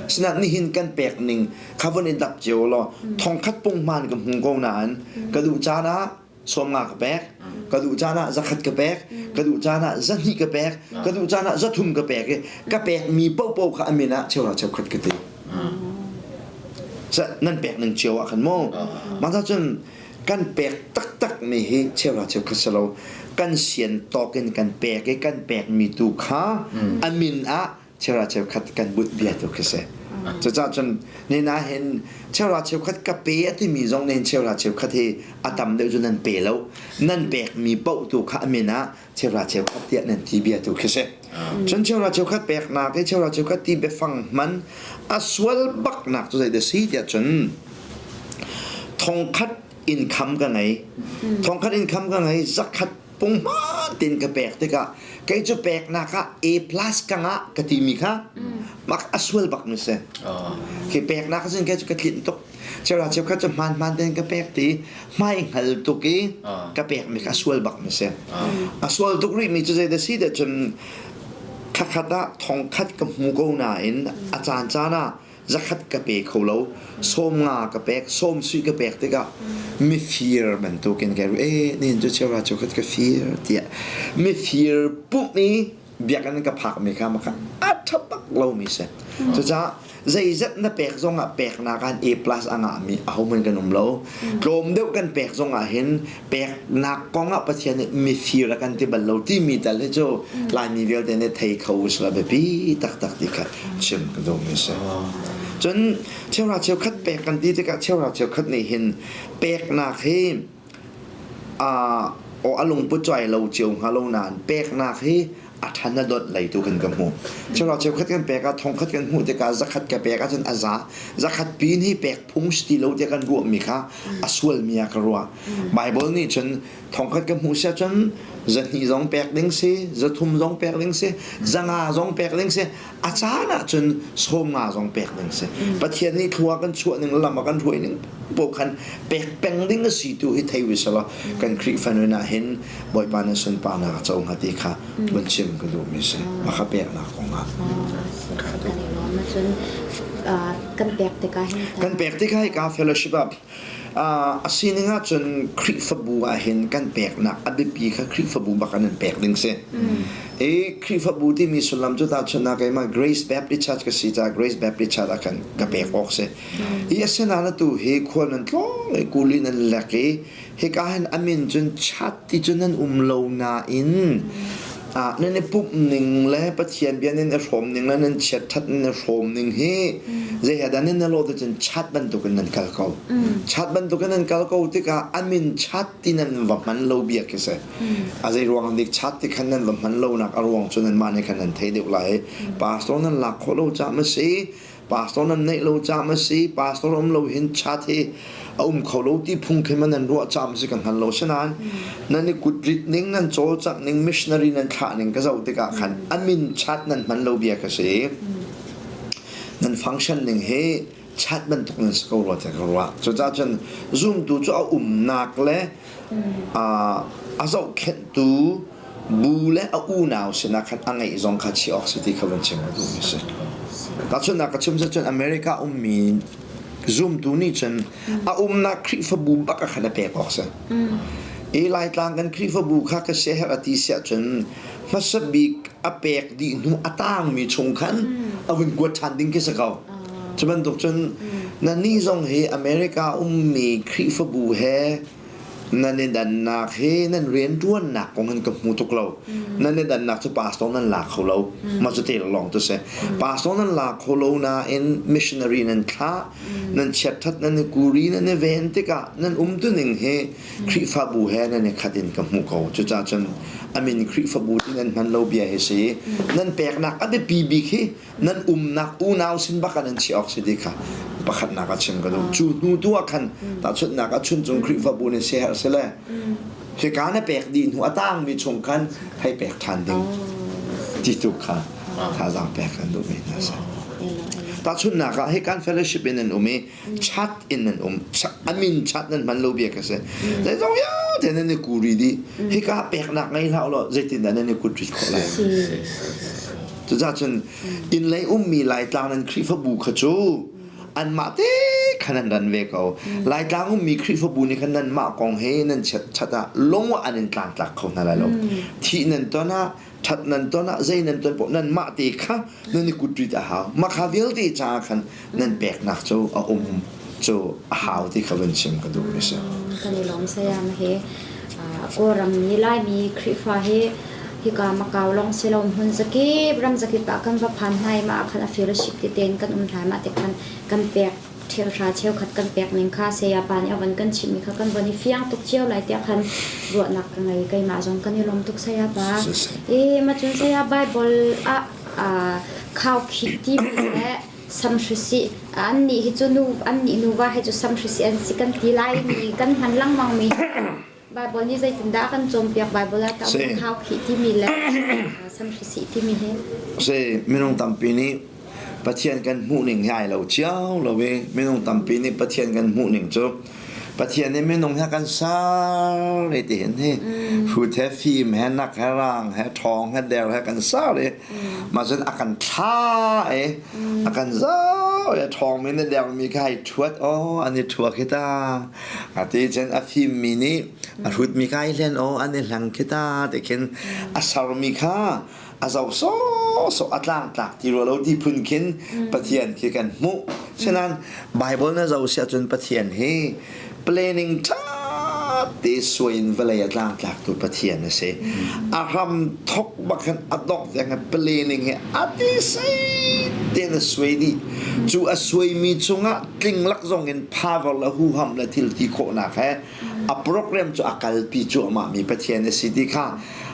Sinain nihin kan pek ning kha vun i dap cio law thongkhat punghman ka hmu ko nain ka duh caan ah sawm nga ka pek ka duh caan ah zakhat ka pek ka duh caan ah zahnih ka pek ka duh caan ah zathum ka pek i ka pek mi paohpaoh kha a min ah cheuhra cheukhat ka ti. Nan pek ning cio ah khan mu. Mah cun kan pek taktak mi hi cheuhra cheukhat si lo kan sian tawk in kan pek i kan pek mi tu kha a min ah cheuhra cheukhat kan but bia tu khi si. Cucaah cun nina hin cheuhra cheukhat ka pe a timi zong nih cheuhra cheukhat hi a tam deuh cu nan pe lo nan pek mi paoh tu kha a min ah cheuhra cheukhat tiah nan ti bia tu khi si. Cun cheuhra cheukhat peknak i cheuhra cheukhat ti biafang hman a sual baknak cu zei dah si tiah cun thongkhat income ka ngei thongkhat income ka ngei zakhat punghman tin ka pek tikah kei cu peknak ah A plus ka ngah ka timi kha mak a sual bak mi si khi peknak cun kei cu ka tlinh tuk cheuhra cheukhat cu hmaan hmaan tein ka pek ti hmai hngal tuk i ka pek mi kha a sual bak mi si a sual tuk rih mi cu zei dah si dah cun thakhat ah thongkhat ka hmu ko nain a caan caan ah zakhat ka pe kho lo sawm nga ka pek sawm sui ka pek tikah mifir bantukin ka ru e nin cu cheuhra cheukhat ka fir tiah mifir pumh i biakinn ka phak mi kha maka a ṭha bak lomi si. Cucaah zeizat na pek zongah peknak ah A plus a ngahmi ahohmanh kan um lo. Tlawm deuh kan pek zongah hin peknak kong ah Pathian nih mifir a kan ti bal lo timi tal hi cu Laimi vialte nih thei kho usila biapi taktak ti kha chim ka duhmi si. Cun cheuhra cheukhat pek kan ti tikah cheuhra cheukhat nih hin peknak hi aw a lungput cu ai lo cio hnga lo nain peknak hi a ṭhan a donh lei tu kan ka hmuh. Cheuhra cheukhat kan pek ah thongkhat kan hmuh tikah zakhat ka pek ahcun a za. Zakhat pin hi pek phung si ti lo tiah kan ruahmi kha a sualmi ah ka ruah. Bible nih cun thongkhat ka hmuh si ahcun zahnih zong pek ding si, zathum zong pek ding si, zanga zong pek ding si, a caan ahcun sawmnga zong pek ding si. Pathian nih thlua kan chuah ning lam a kan hruai ning paoh khan pek peng ding a si tu hi thei u selaw kan Khrihfa nun ah hin Bawipa na sunparnak a co hnga ti kha vun chim ka duhmi si. Mah kha peknak kong ah. Kan pek tikah hin Kan pek tikah hika fellowship ah a sining ahcun Khrihfabu ah hin kan peknak a biapi kha Khrihfabu bak an pek ding si. I Khrihfabu timi sullam cu tahchunhnak keimah Grace Baptist Church ka si caah Grace Baptist Church ah khan ka pek awk si. I asinain atu hi khual nan tlawng i kuli nan lek i hika hin a min cun chat ti cu nan um lo nain nan i pumh ning le Pathian bia nan i hrawm ning le nan chiatṭhat nan i hrawm ning hi zei he dah nan i lawh cun chat bantukin nan kal ko. Chat bantukin nan kal ko tikah a min chat ti nan va hman lo bia khi si. A zei ruang dik chat ti khan nan va hman lonak a ruang cu nanmah nih khan nan thei deuh lai. Pastor nan lak khawh lo caah ma si pastor nan neih lo ca ma si pastor um lo hin chat hi a um kho lo ti phung khi man nan ruah ca ma si ka hngal lo sinain nan i kutrit ning nan cawlcangh ning missionary nan thlah ning ka zoh tikah khan a min chat nan hman lo bia ka si nan function ning hi chat bantuk nan si ko rua tiah ka ruah cucaah cun zumtu cu a umnak le a zohkhenhtu bu le a unau sinah khan a ngeih zong kha chi awk si ti kha vun chim a duhmi si. Tahchunhnak ka chim cun America ummi zumtu nih cun a umnak Khrihfabu bak ah khan a pek awk si. I Laitlang kan Khrihfabu kha ka siaherh a ti siah cun hmasa bik a pek dih hnu a tangmi chung khan a vun kuat ṭhan ding khi si ko. Cu bantuk cun na nih zong hi America ummi Khrihfabu he. Nan i dannak hi nan rianṭuannak kong hin ka hmu tuk lo. Nan i dannak cu pastor nan la kho lo. Mah cu te lawng tu si. Pastor nan la kho lo nain missionary nan thlah, nan chiatṭhat nan i kuri nan i ven tikah nan umtuning hi Khrihfabu he nan i khat in ka hmu ko. Cucaah cun a min Khrihfabu ti nan hman lo bia hi si. Nan peknak a biapi bik hi nan umnak unau sin bak ah nan chiah awk si ti kha pakhatnak ah chim ka duh. Cu hnu tu ah khan tahchunhnak ah Chuncung Khrihfabu nih siaherh si le hika na pek dih hnu a tangmi chung khan hei pek ṭhan ding ti tu kha thazaang pek kan duhmi hna si. Tahchunhnak ah hikan fellowship in an um i chat in nan um a min chat nan hman lo bia ka si zeizong vialte nan i kuri dih hika peknak ngei hlah law zeitindah nan i kut rit khawh lai cucaah cun inn lei ummi laitlang nan Khrihfabu kha cu anmah te khan an ran ve ko laitlang ummi Khrihfabu nih khan nanmah kong he nan chat ah lung an in tlangtlak kho hna lai lo thih nan ton ah ṭhat nan ton ah zei nan ton poh nanmah te kha nan i kut rit a hau mah kha vialte caah khan nan peknak cu a um cu a hau ti kha van chim ka duh mi si. Kan i lawm sayam he Kawlram mi Laimi Khrihfa hi hika Macau lawng si lo hmun zakip ram zakip ah kan va phan hna i mah ah khan a fellowship ti tein kan um hna mah te khan kan pek Ṭhialhra cheukhat kan pek ning kha sayapa nih a von kan chimhmi kha kan von i fiang tuk cio lai tiah khan ruahnak ka ngei. Keimah zong kan i lawm tuk sayapa. I macun saya Bible ah khaukhih timi le samhrisih annih hi cu nu annih nuva hi cu samhrisih an si kan ti lai mi kan hman lengmang mi Bible nih zeitindah a kan cawnpiak Bible ah tah khaukhih timi le samhrisih timi hi. Si minung tampi nih Pathian kan hmuhning hi ai lo cio lo i minung tampi nih Pathian kan hmuhning cu Pathian nih minung he kan ser i ti hin hi hrut he fim he nak he rang he ṭhawng he der he kan ser i mah cun a kan thla i a kan zoh i a ṭhawngmi le dermi kha ai ṭhuat aw an i ṭhua khi ta a ti cun a fimmi nih a hrutmi kha ai hlen aw an i hlang khi ta ti khin a sermi kha a zoh sawhsawh a tlangtlak ti rua lo ti phun khin Pathian khi kan hmuh sinain Bible na zoh si ahcun Pathian hi planning ṭha te suai in vawlei a tlangtlak tu Pathian a si a hram thok bak khan a dongh tiang planning hi a ti sei tein a suai dih cu a suaimi chungah tling lak zong in power le huham le thil ti khawhnak he a program cu a kalpi cuahmah mi Pathian a si ti kha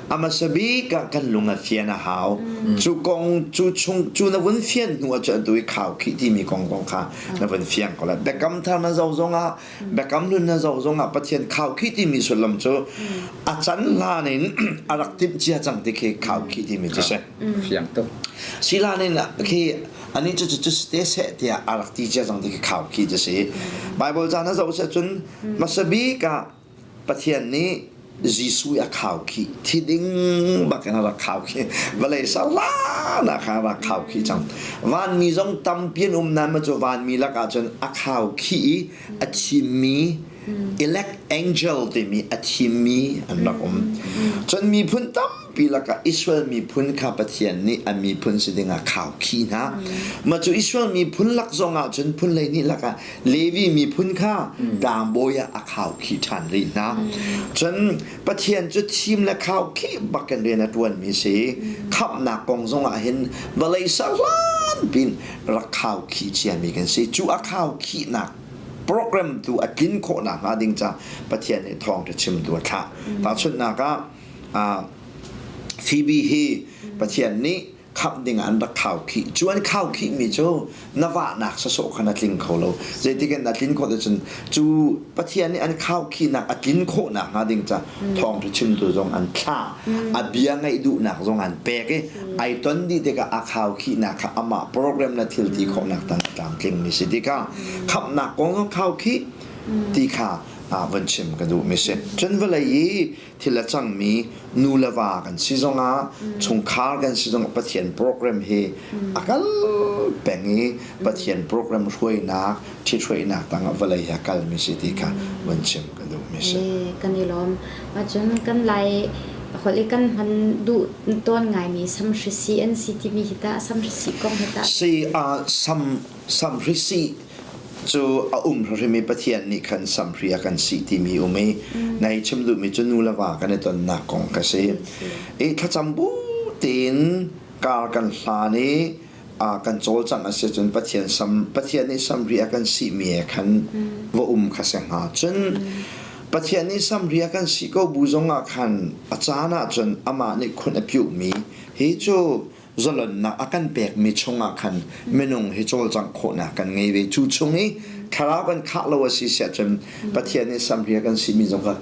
a hmasa bik ah kan lung a fian a hau cu kong cu chung cu na vun fian hnu ah cun atu i khau khih timi kong kong kha na vun fiang ko lai biakam thar na zoh zong ah biakam hlun na zoh zong ah Pathian khau khih timi sullam cu a can hlan in a rak timh cia cang ti khi khau khih timi cu si fiang tuk silan in khi ani cu cu te seh tiah a rak ti cia cang ti khi khau khih cu si Bible ca na zoh si cun hmasa bik ah Pathian nih Jesuh a khaukhih thi ding bak in a rak khaukhih vawlei sarlan ah khan a rak khaukhih cang vanmi zong tampi an um nain cu vanmi lakah cun a khaukhih i a thimmi elect angel timi a thimmi an rak um cun miphun tampi lakah Israel miphun kha Pathian nih a miphun si dingah khaukhih hna mah cu Israel miphun lak zongah cun phun 12 lakah Levi miphun kha tlangbawi ah a khaukhih ṭhan rih hna. Cun Pathian cu thim le khaukhih bakin rian a ṭuanmi si. Khamhnak kong zongah hin vawlei serhlan pin rak khaukhih ciami kan si. Cu a khaukhihnak program tu a tlin khawh nakhnga ding ca Pathian nih thawngṭha chimtu a thlah. Tahchunhnak ah Phoebe hi Pathian nih khamh ding ah an rak khaukhih. Cu an khaukhihmi cu na vahnak sawsawh kha na tling kho lo. Zeitik in na tlin khawh cun cu Pathian nih an khaukhihnak a tlin khawh nakhnga ding ca thawngṭha chimtu zong an thlah. A bia ngaih duhnak zong an pek i ai ton dih tikah a khaukhihnak kha amah program na thil ti khawhnak tang a tlamtlingmi si tikah khamhnak kong zong khaukhih ti kha van chim ka duhmi si. Cun vawlei i thil a cangmi nu le va kan si zongah chungkhar kan si zongah Pathian program hi a kal peng i Pathian program hruainak ṭhithruainak tangah vawlei hi a kalmi si ti kha vun chim ka duhmi si. Kan i lawm. Cun kan lai holh i kan hman duh tawn ngaimi samhrisi an si timi hi tah samhrisi kong hi tah Si sam samhrisi. Cu a um hrimhrim i Pathian nih khan samhri a kan sih timi um i nai chim duhmi cu nu le va kan i tonnak kong ka si. I thlacam bu tein kar kan hlan i kan cawlcangh a si cun Pathian sam Pathian nih samhri a kan sihmi he khan va um kha si hnga. Cun Pathian nih samhri a kan sih ko bu zongah khan a caan ah cun amah nih khun a piuhmi hi cu zalonnak a kan pekmi chungah khan minung hi cawlcangh khawhnak kan ngei ve. Cu chung i thlarau kan khah lo a si siah cun Pathian nih samhri a kan sihmi zong kha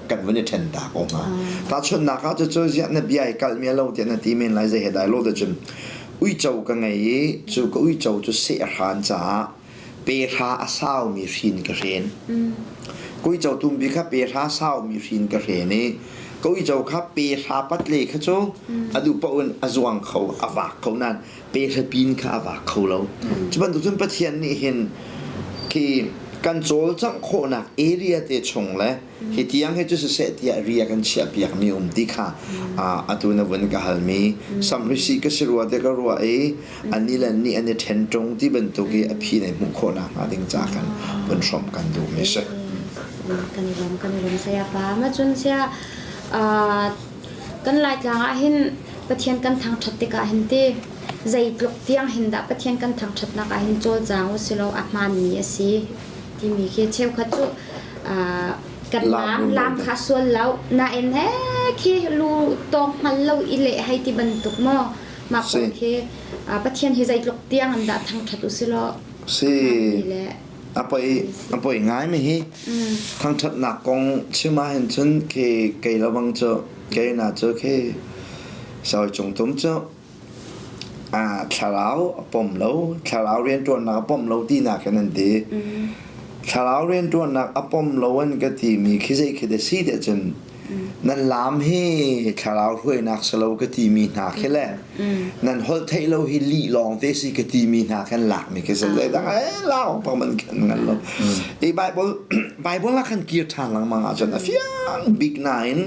kan vun i ṭhen ta ko hnga. Tahchunhnak ah cucu ziah na bia i kalhmi a lo tiah na ti men lai zei he dai lo cun uico ka ngei i cu ka uico cu seh a hran caah pehra a saumi hrin ka hren. Ka uico tumpi kha pehra saumi hrin ka hren i ka uico kha pehra patle kha cu a duh paoh in a zuang kho, a vak kho nain pehra pin kha a vak kho lo. Cu bantuk cun Pathian nih hin khi kan cawlcangh khawhnak area te chung le hi tiang hi cu siseh tiah ria kan chiah piakmi um ti kha atu na vun ka halmi samhrisi ka si rua te ka ruah i ani le ni an i ṭhen ṭung ti bantuk i a phi nei hmuh khawh nak hnga ding ca kan vun hrawmh kan duh mi si. Kan i lawm kan i lawm saya pa ma cun sia kan laitlang ah hin Pathian kan thangṭhat tikah hin ti zeitluk tiang hin dah Pathian kan thangṭhatnak ah hin cawlcang u silo a hmaanmi a si timi khi cheukhat cu kan laam laam kha sual lo nain he khi lu tawng hngal lo i leh hei ti bantuk maw mah kong khi Pathian hi zeitluk tiang an dah thangṭhat u silaw si a poi a poi ngai mi hi thangṭhatnak kong chim ah hin cun khi kei lawang cu kei na cu khi sawi cung tum cu Thlarau a pom lo, thlarau rianṭuannak a pom lo tinak in an ti. Thlarau rianṭuannak a pom lo an ka timi khi zei khi dah si tiah cun nan laam hi thlarau hruainak si lo ka timi hna khi le nan holh theih lo hi lih lawng te si ka timi hna khan lakmi khi si zeidang eh lawng pang man khan ngan lo. I Bible Bible ah khan kir ṭhan lengmang ahcun a fiang bik nain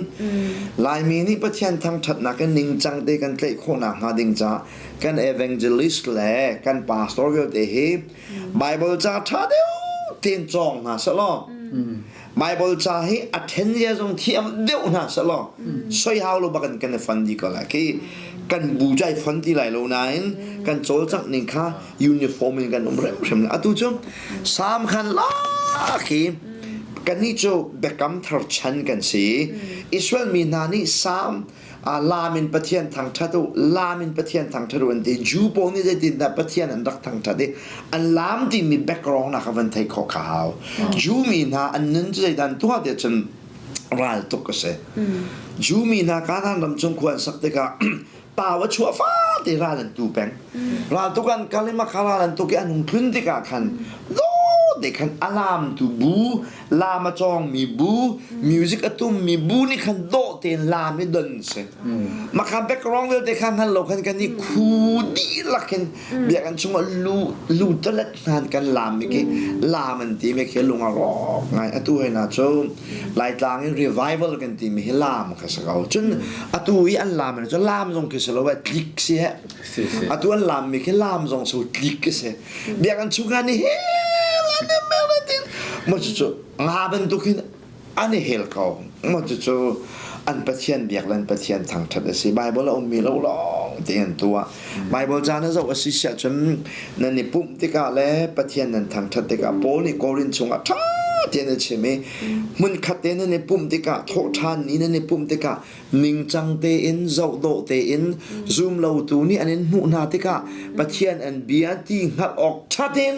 Laimi nih Pathian thangṭhatnak in ningcang te kan tlaih khawhnak hnga ding caah kan evangelist le kan pastor vialte hi Bible ca ṭha deuh tein cawng hna sehlaw Bible ca hi a ṭhen zia zong thiam deuh hna sehlaw soi hau lo bak in kan i fon dih ko lai khi kan bu cu ai fon ti lai lo nain kan cawlcangh ning kha uniform in kan um hrimhrim atu cu Salm khan lak hi kannih cu biakam thar chan kan si Israel mi hna nih Salm lam in Pathian thangṭhat u lam in Pathian thangṭhat u an ti Jew pawl nih zeitindah Pathian an rak thangṭhat i an lam timi background nak van thei khawh kha hau Jew mi hna an nun cu zeidan tuah tiah cun ral tuk a si Jew mi hna Kanaan ram chung khua an sak tikah tau a chuah fate ral an tu peng ral tuk an kal i makha ral an tuk i an hung tlun tikah khan dawt te khan a lam tu bu lam a cawng mi bu music a tum mi bu nih khan dawh tein lam i don si makha background vialte kha hngal lo khan kan i khu dihlak in biakinn chungah lu lu talet hnan kan lam mi khi lam an ti mi khi lung a rawk ngai atu he na cu Laitlang in revival kan ti mi hi lam kha si ko cun atu i an lam cu lam zong khi si lo tlik si he atu an lam mi khi lam zong so tlik si biakinn chung ah ni he mo cu nga bantuk hin an i hel ko mo cu an pathian biak le an pathian thangṭhat a si Bible a ummi lo lawng te an tuah Bible ca na zoh a si siah cun nan i pumh tikah le Pathian nan thangṭhat tikah Paul nih Korin chungah ṭha tein a chim i hmunkhat te nan i pumh tikah thawhṭhan ni nan i pumh tikah ningcang tein zohdawh tein zumlotu nih an in hmuh hna tikah Pathian an bia ti hngalh awk ṭha tein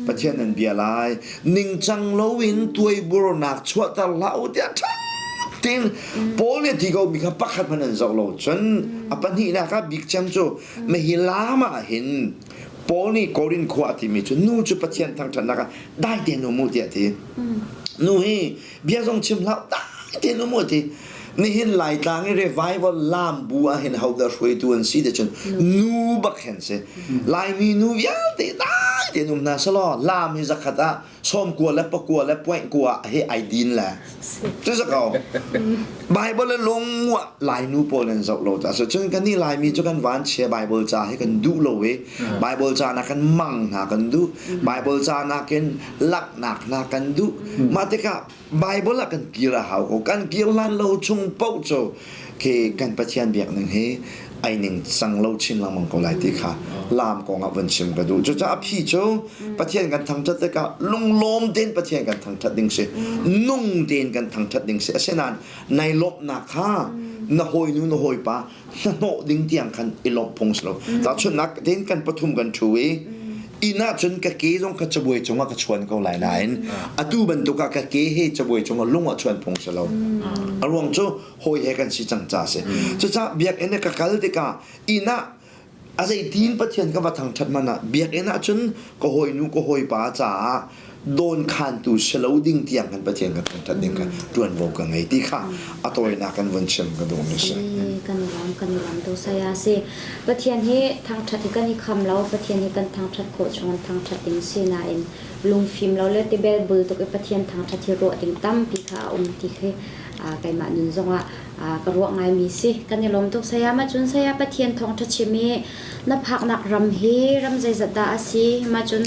Pathian an bia lai ningcang loin tuaiburnak chuahter hlah u tiah ṭha tein Paul nih a ti ko mi kha pakhat hmanh an zoh lo cun a pahnihnak ah bik cem cu mahi lam ah hin Paul nih Korin khua a timi cu nu cu Pathian thangṭhatnak ah dai tein um u tiah a ti nu hi bia zong chim hlah dai tein um u a ti nihin Laitlang i revival lam bu ah hin hodah hruaitu an si ti cun nu bak hin si Laimi nu vialte dai. Dai tein um hna selaw lam hi zakhat ah sawmkua le pakua le point kua hi ai din le cu za ko Bible le lung Lainu pawl nan zoh lo ta so cun kan nih Laimi cu kan van chia Bible ca hi kan duh lo i Bible ca na kan mang hna kan duh Bible ca nakin laknak hna kan duh mah tikah Bible ah kan kir a hau ko kan kir lan lo chung paoh cu khi kan Pathian biak ning hi ai ning cang lo chin lengmang ko lai ti kha lam kong ah vun chim ka duh cucaah a phi cu Pathian kan thangṭhat tikah lunglawm tein Pathian kan thangṭhat ding si nung tein kan thangṭhat ding si asinain nai lawmhnak kha na hawinu na hawipa hnahnawh ding tiang khan i lawmh phung si lo tahchunhnak tein kan pathum kan ṭhu i inn ah cun ka ke zong ka cabuai cungah ka chuan ko lai nain atu bantuk ah ka ke he cabuai cungah lung ah chuan phung si lo a ruang cu hawi he kan si cang ca si cucaah biakinn ah ka kal tikah inn ah a zeitin Pathian ka va thangṭhat hmanh ah biakinn ah cun ka hawinu ka hawipa caah dawnkhantu si lo ding tiang kan Pathian kan thangṭhat ding kha ṭuanvo ka ngei ti kha a tawinak kan vun chim ka duhmi si. Kan i lawm kan i lawm tu saya si. Pathian hi thangṭhat hi kan i kham lo Pathian hi kan thangṭhat khawh chung in thangṭhat ding si nain lungfim lo le tibel bul tuk i Pathian thangṭhat hi ruah ding tampi kha a um ti khi keimah nun zongah ka ruah ngaimi si. Kan i lawm tuk saya ma cun saya Pathian thawngṭha chim i na phaknak ram hi ram zeizat dah a si ma cun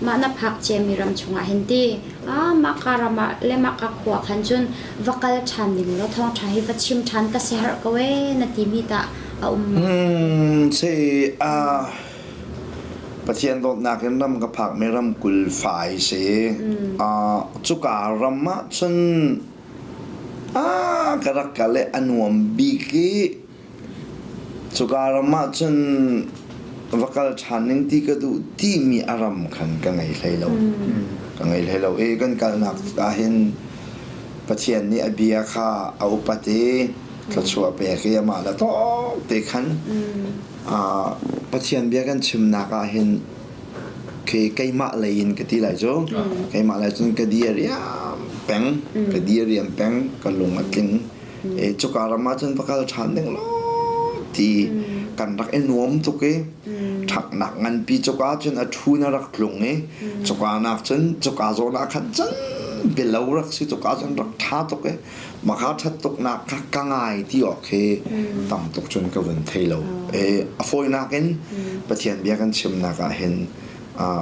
mah na phak ciami ram chungah hin ti ah mah ka ram ah le mah ka khua khan cun va kal ṭhan ding law thawngṭha hi va chim ṭhan ka siaherh ko ee na timi tah a um ma? Si Pathian dawtnak in ram ka phakmi ram 25 si. Cuka ram ah cun ka rak kal i a nuam bik i Cuka ram ah cun va kal ṭhan ning ti ka duh timi a ram khan ka ngei hlei lo. Ka ngei hlei lo i kan kalnak ah hin Pathian nih a bia kha a upat i thluachuah pek i amah le tawk te khan Pathian bia kan chimnak ah hin khi keimah lei in ka ti lai cu keimah lei cun ka dir riam peng ka dir riam peng ka lung a tling E cuka ram ah cun va kal ṭhan ding law ti kan rak i nuam tuk i ṭhaknak nganpi cuka cun a ṭhu na rak tlung i cuka nak cun cuka zawn ah khan cun bialo rak si cuka cun rak ṭha tuk i maka ṭhat tuk nak kha ka ngai ti awk khi tam tuk cun ka vun thei lo e a fawinak in Pathian bia kan chimnak ah hin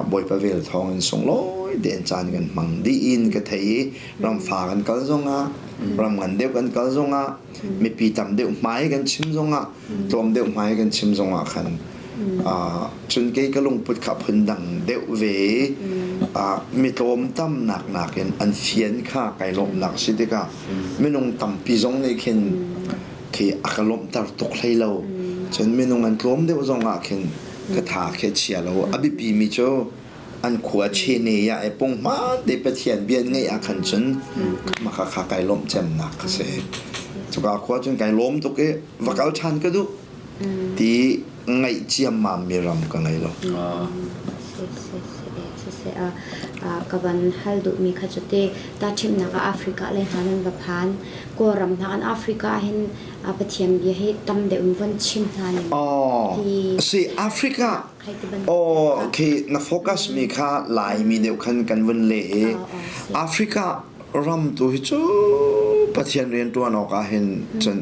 Bawipa vel thawng in sunglawi tein caan kan hmang dih in ka thei i ramfa kan kal zongah ram ngan deuh kan kal zongah mipi tam deuh hmai kan chim zongah tlawm deuh hmai kan chim zongah khan cun kei ka lungput kha phundang deuh ve mi tlawm tamnak nakin an fian kha kai lawmhnak si tikah minung tampi zong nih khin khi a ka lawmhter tuk hlei lo cun minung an tlawm deuh zongah khin ka tha khi a chia lo a biapi mi cu an khua chene ya e pung hmaan te Pathian bia ngeih ah khan cun maka kha kai lawmh cemnak ka si cuka khua cun kai lawm tuk i va kal ṭhan ka duh ti ngaih ciammam mi ram ka ngei lo. Ka van hal duhmi kha cu te ta ṭhimnak ah Africa le hna nan va phan Kawlram hna kan Africa ah hin Pathian bia hi tam deuh in von chim hna ning ti si Africa Oh, okay. Na focus mi kha Laimi deuh khan kan vun leh i Africa ram tu hi cu Pathian rian ṭuan awk ah hin cun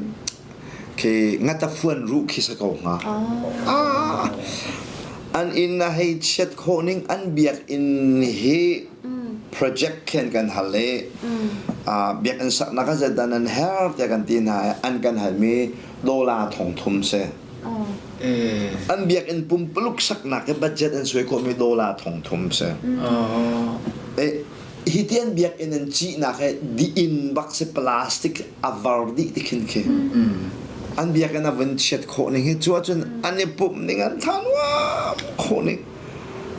khi ngatafuan ruh khi sa ko hnga. Ah, an inn a hei chiat khawh ning an biakinn hi project khen kan hal i biakinn saknak a zetan an her tiah kan ti hna i an kan halmi dollar thong thum si. An biakinn pumpuluk saknak i budget an suai khawhmi dollar thong thum si. Hi ti an biakinn an cihnak he diin bak si plastic a var dih ti khin khi. An biakinn a vun chiat khawh ning hi cu ahcun an i pumh ning an tha nuam khawh ning.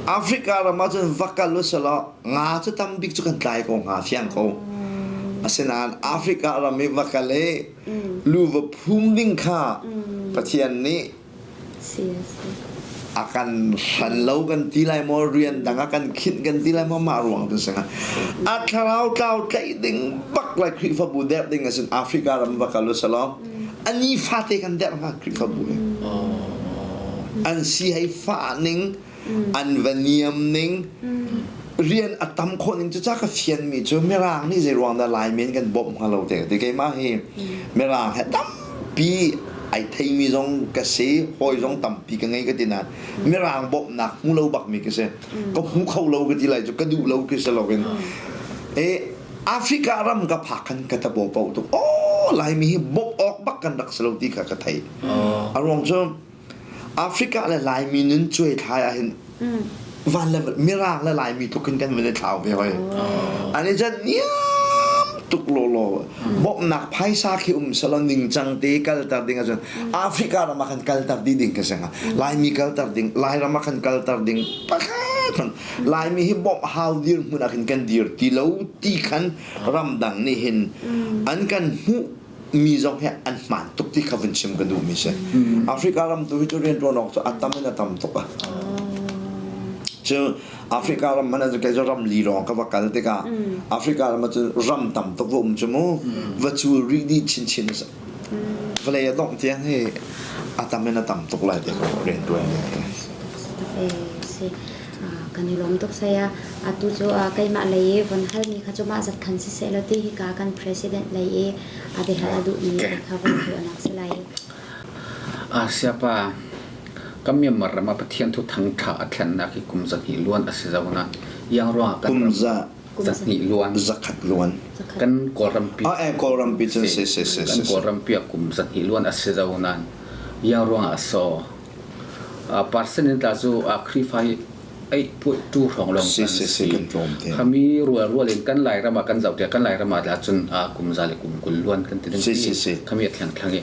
Africa ram ahcun va kal u selaw nga cu tam bik cu kan tlai ko hnga fiang ko. Asinain Africa ram i va kal i lu va phum ding kha Pathian nih a kan hran lo kan ti lai maw rian dang a kan khinh kan ti lai maw mah ruang tu singa a thlarau tlau tlaih ding bak lai Khrihfabu derh ding asin Africa ram va kal u selaw ani fate kan derh hnga Khrihfabu hi an si hei fa ning. An va niam ning rian a tam khawh ning cu ca ka fian mi cu Mirang nih zei ruang dah Laimi an kan bawmh hnga lo te ti keimah hi Mirang he tampi ai theimi zong ka si hawi zong tampi ka ngei ka ti nain Mirang bawmhnak hmu lo bak mi ka si ka hmu kho lo ka ti lai cu ka duh lo ka si lo in e Africa ram ka phak khan ka tabo pau tuk oh Laimi hi bawmh awk bak kan rak si lo ti kha ka thei a ruang cu Africa le Laimi nun cuai thlai ah hin van le Mirang le Laimi tluk in kan van i thlau ve hoi. An i jan niam tuk lawlaw. Bawmhnak phaisa khi um selaw ningcang te kalter ding ahcun Africa ram ah khan kalter dih ding ka si hnga. Laimi kalter ding, Lairam ah khan kalter ding pakhat hmanh Laimi hi bawmh hau dir hmun ah khin kan dir ti lo ti khan ramdang nih hin an kan hmuh mi zong hi an hmaan tuk ti kha vun chim ka duhmi si. Africa ram tu hi cu rianṭuan awk cu a tam in a tam tuk a. Cu Africa ram hmanh ah kei cu ram li lawng ka va kal tikah Africa ram ah cun ram tam tuk va um cu mu va cul rih dih chinchin a si. Vawlei a dongh tiang hi a tam in a tam tuk lai ti ka rianṭuan ding hi. Si. Kan i lawm tuk saya. Atu cu keimah lei i von halmi kha cu mah zat khan siseh law ti hika kan president lei i a biahal a duhmi kha von tuahnak si lai. Siapa kan Myanmar ram ah Pathian thu thangṭha a thlennak hi kum 200 luan a si zau na iang ruangah kan kum za 200 luan zakhat luan kan Kawlrampi ah eh Kawlrampi cun si si si kan Kawlrampi ah kum 200 luan a si zau nan iang ruangah a so Parsen in tla cu Khrihfa hi ei puai tu hrawng lawng kan si. Khami rual rual in kan Lairam ah kan zoh tiah kan Lairam ah cun kum za le kum 20 luan kan ti ding ti. Khami a thlang thlang i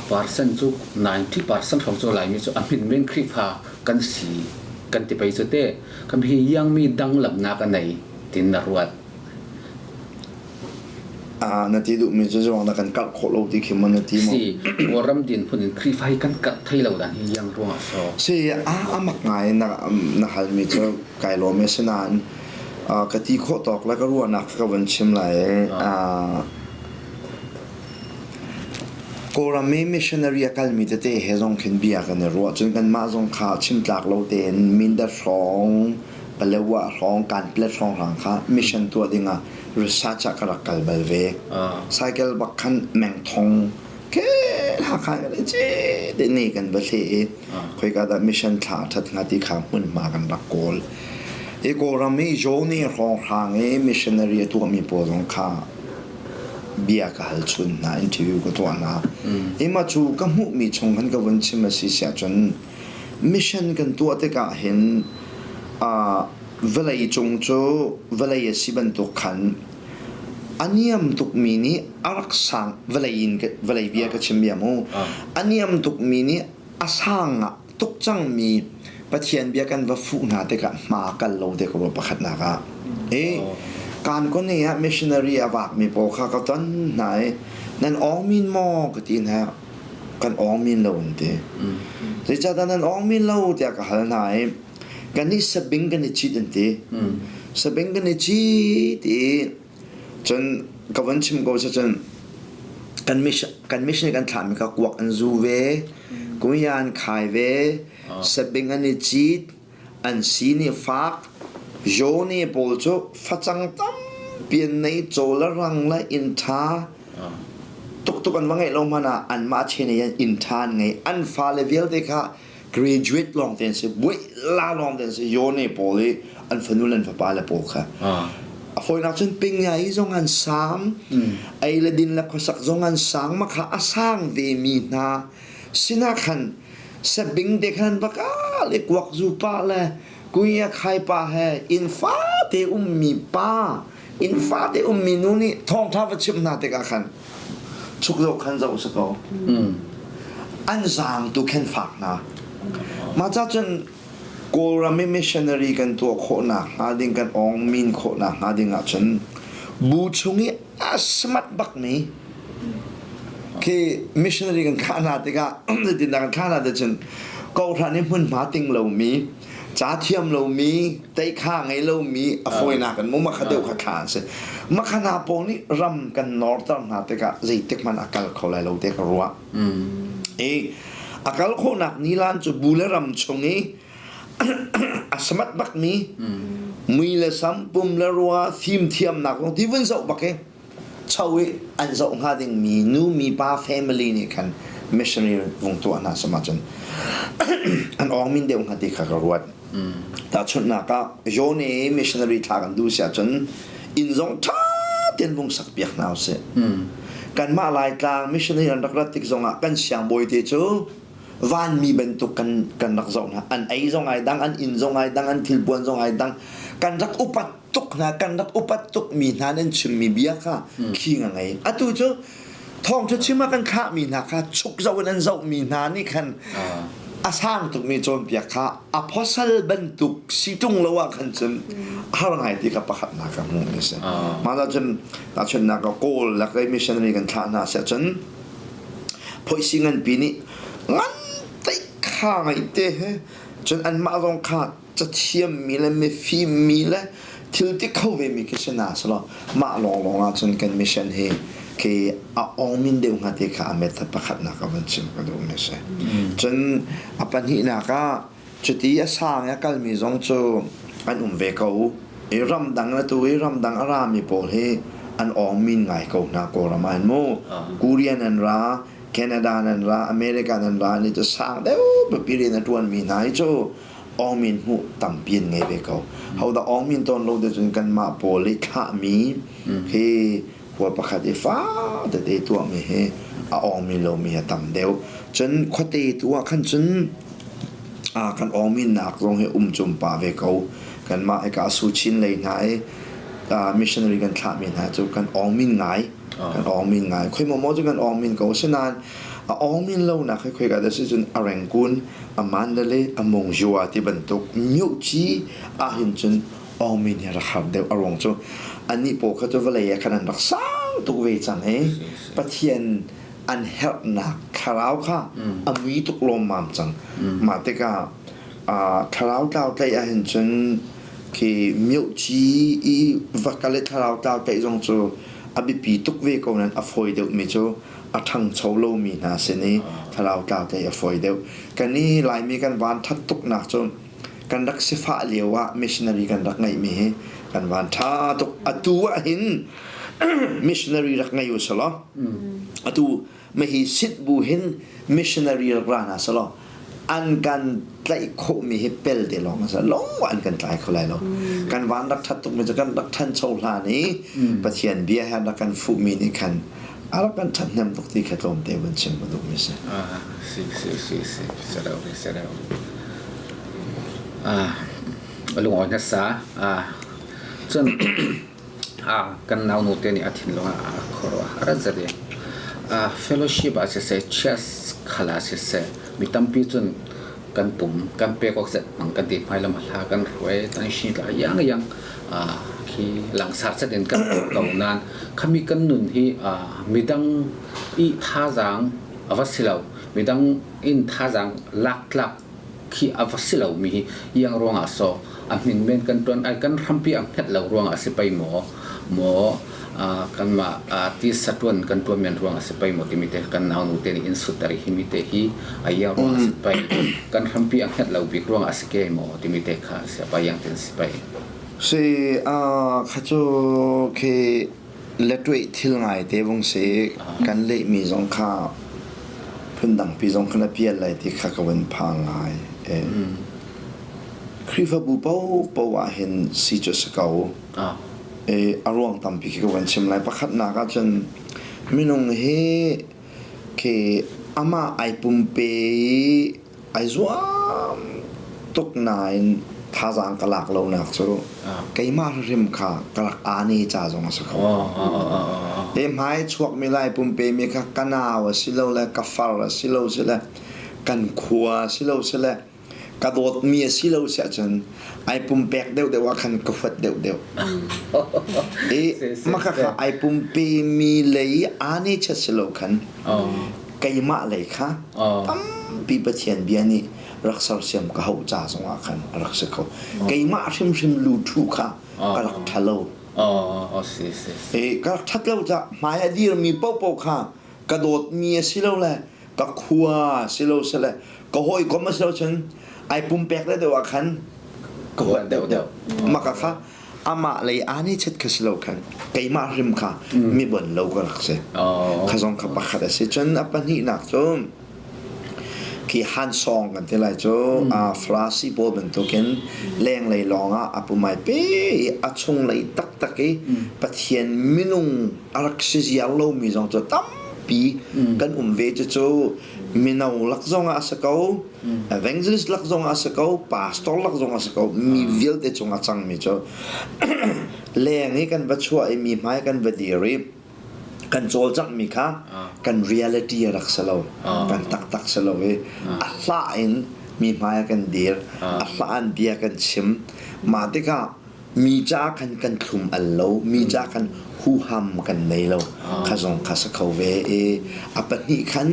percent cu 90% hrawng cu Laimi cu a hmin men Khrihfa kan si kan ti pei cu te. Khami hi iangmi danglamnak a nei tin na ruat. Na ti duhmi cu zuang na kan karh khawh lo ti khi maw na ti maw? Si, Kawlram dinphun in Khrihfa hi kan karh thei lo dan hi iang ruangah so. Si, a amak ngai na na halmi cu kai lawm e sinain ka ti khawh tawk le ka ruahnak ka van chim lai. Kawlram i missionary a kalmi tete he zong khin bia kan i ruah cun kanmah zong kha chim tlak lo tein Mindat hrawng Palewa hrawng Kanplet hrawng hrang kha mission tuah dingah research ah ka rak kal bal ve. Cycle bak khan mengthong ke Hakha kan ce te ne kan va hle i khoika dah mission thla that hnga ti kha hmunhma kan rak kawl. I Kawlram i Joni hrawng hrang i missionary a tuahmi pawl zong kha bia ka hal chun hna interview ka tuah hna. Ima cu ka hmuhmi chung khan ka vun chim a si siah cun mission kan tuah tikah hin vawlei cung cu vawlei a si bantuk khan a niam tukmi nih a rak sang vawlei in vawlei bia ka chim bia mu a niam tukmi nih a sang ah tuk cangmi Pathian bia kan va fuh hna tikah hma kal lo te ka ruah pakhatnak ah e kan ko ne ah missionary a vakmi pawl kha ka ton hna i nan awng min maw ka ti hna kan awng min lo an ti zeicahdah nan awng min lo tiah ka hal hna i kan nih sabing kan i cit an ti sabing kan i cit i cun ka van chim ko sa cun kan mission kan mission kan thlahmi kha kuak an zu ve kuya an khai ve sabing an i cit an si nih fak Jone pawl cu facang tampi an nei caw le rang le inn ṭha Tuktuk an va ngeih lo hmanh ah anmah chen i inn ṭha an ngei. An fale vialte kha graduate lawng te an si, buaila lawng te an si, yone pawl i an fanu le an fapa le pawl kha. A fawinak cun pingyai zong an sang, ei le din le khuasak zong an sang, mah kha a sang vemi hna sinah khan sabing te khan va kal i kuak zu pa le kuia khai pa he inn fate ummi pa inn fate ummi nu nih thawngṭha va chimh hna tikah khan chuk zoh khan zoh si ko an zaang tu khen fak hna mah ca cun Kawlram i missionary kan tuah khawhnak hnga ding kan awng min khawhnak hnga ding ahcun bu chung i a smart bakmi khi missionary kan khah hna tikah zeitindah kan khah hna ti cun kawhhran i hmunhma ting lomi ca thiam lomi teikha ngei lomi a fawinak in mu makha deuh kha thla an si makha hna pawl nih ram kan norter hna tikah zeitik hmanh a kal kho lai lo te ka ruah i a kal khawhnak nilan cu bu le ram chung i. A smart bakmi mui le sam, pum le rua, fimthiamnak zong ti vun zoh bak i cho i an zoh hnga dingmi nu mi pa family nih khan missionary vung tuah hna sama cun an awng min deuh hnga ti kha ka ruat. Tahchunhnak ah Yone missionary thla kan duh si ahcun inn zong ṭha tein vung sak piak hna usih. Kanmah Laitlang missionary an rak rat tik zongah kan siangbawi te cu vanmi bantuk kan kan rak zoh hna. An ei zong ai dang, an inn zong ai dang, an thilpuan zong ai dang. Kan rak upat tuk hna, kan rak upat tukmi hna nan chimmi bia kha khi nga ngei. Atu cu thawngṭha chim ah kan thlahmi hna kha chuk zoh in an zohmi hna nih khan a sang tukmi cawnpiak kha apostle bantuk si ṭung lo ah khan cun har ngai ti kha pakhatnak ka hmuh mi si. Mah cun tahchunhnak ah Kawl lak i missionary kan thlah hna siah cun phoihsi nganpi nih ngan teih kha ngai te he cun anmah zong kha cathiammi le mifimmi le thil ti kho vemi khi si hna selaw mah lawnglawng ahcun kan mission hi khi a ongmin deuh hnga ti kha a method pakhatnak a van chim ka duhmi a si. Cun a pahnihnak ah cuti a sang i a kalmi zong cu an um ve ko. I ramdang le tu i ramdang a rami pawl hi an ongmin ngai ko hna Kawlram ah hin mu. Korean an ra, Canada nan ra, America nan ra ni cu sang deuh pipi rian a ṭuanmi hna hi cu awngmin hmuh tampi an ngei ve ko. Hodah awngmin tawn lo te cun kanmah pawl i thlahmi hi khua pakhat i fa tete tuahmi hi a awngmin lomi a tam deuh. Cun khuate tu ah khan cun kan awngmin nak zong hi um cum pah ve ko. Kanmah hika Suchin lei hna i missionary kan thlahmi hna cu kan awngmin ngai. Kan awngmin ngai. Khoi maw maw cu kan awngmin ko. Asinain a awngmin lonak hi khoi ka dah si cun a rengkun a Mandalay a Mongzua ti bantuk myoci ahhin cun awngmin hi rak har deuh a ruang cu annih pawl kha cu vawlei ah khan an rak sang tuk ve cang i Pathian an herhnak thlarau kha a mui tuk lawmmam cang. Mah tikah thlarau tlau tlaih ahhin cun khi myoci i va kal i thlarau tlau tlaih zong cu a biapi tuk ve ko nain a fawi deuhmi cu a ṭhangcho lomi hna sin i thlarau tlau tlaih a fawi deuh. Kan i Laimi kan van ṭhat tuknak cu kan rak sifah lio ah missionary kan rak ngeihmi hi kan van ṭha tuk. Atu ah hin missionary rak ngei u selaw atu mahi sit bu hin missionary rak ra hna selaw an kan tlaih khawhmi hi pel te lawng a si long an kan tlai kho lai lo kan van rak ṭhat tukmi cu kan rak ṭhancho hlan i Pathian bia he rak kan fuhmi nih khan a rak kan ṭhathnem tuk ti kha tlawmte vun chim ka duhmi si. Ah, si si si si sereu sereu. Ah, lungawi na sa. Ah, cun ah kan nau nu te nih a thinlung ah a khuaruah a rat zat i ah fellowship ah siseh church khal ah siseh mi tampi cun kan pum kan pek awk zat hmang kan ti hmailam hla kan hruai kan shi tla yang yang khi langsar set in kan ko nain khami kan nun hi midang i thazaang a va si lo midang in thazaang lak tlak khi a va si lo mi hi iang ruangah so a hmin men kan tuan ai kan hrampi a hnget lo ruangah si pei maw maw kanmah ti satuan kan tuan men ruangah si pei maw timi te kan nau nu te nih in sutter hi mi te hi a iang ruangah si pei kan hrampi a hnget lo bik ruangah si ke maw timi te kha si pa yang ten si pei Si kha cu khi letuih thil ngai te vung si kan lehmi zong kha phundangpi zong khan a pial lai ti kha ka vun phang ngai. Khrihfabu paohpaoh ah hin si cu si ko. A ruang tampi khi ka van chim lai. Pakhatnak ah cun minung hi khi amah ai pumpe i ai zuam tuk nain thazaang ka lak lonak cu keimah hrim kha ka rak aa ca zong a si kho. Te hmai chuakmi lai pumpe mi kha ka nau a si lo le ka far a si lo si le kan khua a si lo si le ka dawtmi a si lo si ahcun ai pumpek deuhdeuh ah khan ka huat deuhdeuh. I maka kha ai pumpe mi lei aa ne chat si lo khan keimah lei kha tampi Pathian bia nih rak sersiam ka hauh ca zongah khan a rak si kho. Keimah hrimhrim lu ṭhu kha ka rak ṭha lo. Ka rak ṭhat lo caah hmai a dirmi paohpaoh kha ka dawtmi a si lo le ka khua si lo sile ka hawikom a si lo cun. Ai pumpek le deuh ah khan ka huat deuh deuh. Maka kha amah lei ani chet kha si lo khan keimah hrim kha mi bon lo ka rak si. Kha zong kha pakhat a si. Cun a pahnihnak cu khi Han Song kan ti lai cu Farasi pawl bantukin lenglei lawng ah a pumai pe i a chunglei taktak i Pathian minung a rak si ziar lomi zong cu tampi kan um ve. Cucu mino lak zong ah a si ko, evangelist lak zong ah a si ko, pastor lak zong ah a si ko, mi vialte cung a cangmi cu leng i kan va chuah i mi hmai kan va dir i kan cawlcanghmi kha kan reality a rak si lo, kan taktak si lo i a hlah in mi hmai kan dir, a hlah in bia kan chim. Mah tikah mi ca khan kan thlum al lo, mi ca khan huham kan nei lo. Kha zong kha si kho ve i a pahnih khan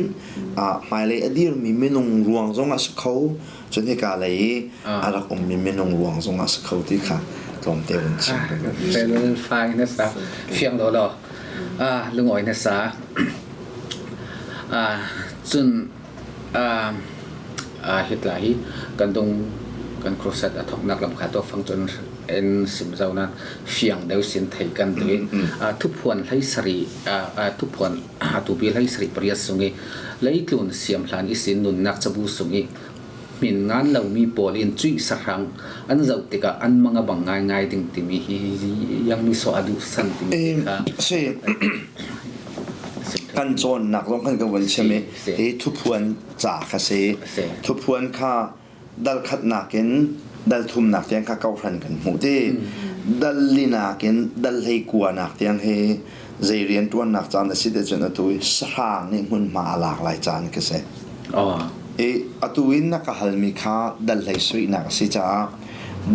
hmailei a dirmi minung ruang zong ah si kho, cun hika lei i a rak ummi minung ruang zong ah si kho ti kha tlawmte vun chim ka duh. Fel fai na sa fiang lo lo lungawi na sa cun hitla hi kan dung kan crusade a thoknak lam kha to fang cun en sim zau na fiang deuh sin thei kan tu thuphuan hlei sari thuphuan tu bi hlei sari pariat sungi leitlun siam hlan isin nunnak cabu sungi min ngan lomi pawl in cuih sahrang an zoh tikah an mang a bang ngaingai ding timi hi yang ni sawh a duh san timi kha si kan cawnnak zong kan ka van chim i hi thuphuan ca kha si thuphuan kha dal khatnak in dal thumnak tiang kha kohhran kan hmuh ti dal linak in dal hlei kuanak tiang hi zei rian ṭuannak caan a si te cun atu i sahrang nih hmunhma a lak lai caan ka si. I atu in na ka halmi kha dal hlei sarihnak a si caah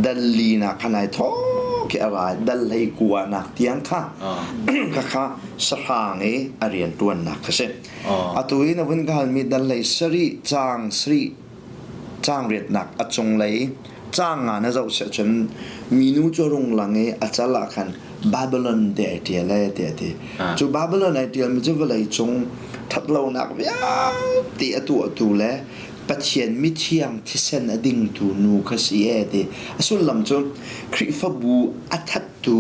dal linak kha nai thawk i a ra dal hlei kuanak tiang kha kha kha sahrang i a rian ṭuannak kha si. Atu i na vun ka halmi dal hlei sarih caang sarih caang riatnak a cunglei caang nga na zoh siah cun minu cu rung lang i a cal ah khan Babylon ti ai ṭial e tiah a ti. Cu Babylon ai ṭialmi cu vawlei cung ṭhatlonak vialte a tuahtu le Pathian mithiang thisen a dingtu nu kha si e ti. A sullam cu Khrihfabu a thattu,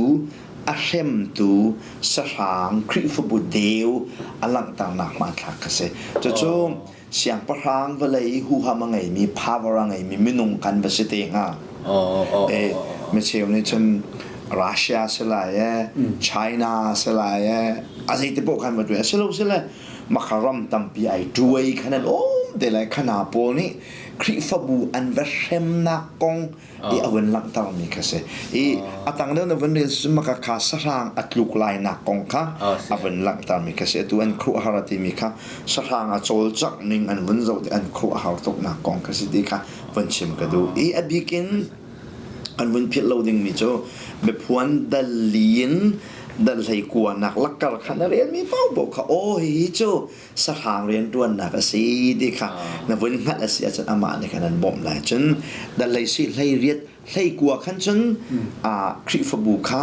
a hremtu sahrang Khrihfabu deu a langhternak hmanthlak kha si. Cucu siangpahrang vawlei huham a ngeimi power a ngeimi minung kan va si te hnga. E micheu nih cun Russia si lai e China si lai e a zeiti poh khan va tuai a si lo si le maka ram tampi ai tuai khan an um te lai khana pawl nih Khrihfabu an va hremnak kong i a vun langhtermi kha si. I a tang deuh na vun rel cu maka kha sahrang a tluk lainak kong kha a vun langhtermi kha si. Atu an khuahar a timi kha sahrang a cawlcangh ning an vun zoh ti an khuahar tuknak kong kha si ti kha vun chim ka duh. I a bikin an vun philh lo dingmi cu biaphuan dal li in dal hlei kuanak lakkar kha na relmi paohpaoh kha aw hihi cu sahrang rianṭuannak a si ti kha na vun hngalh a si ahcun amah nih khan an bawmh lai. Cun dal si hlei riat hlei kua khan cun Khrihfabu kha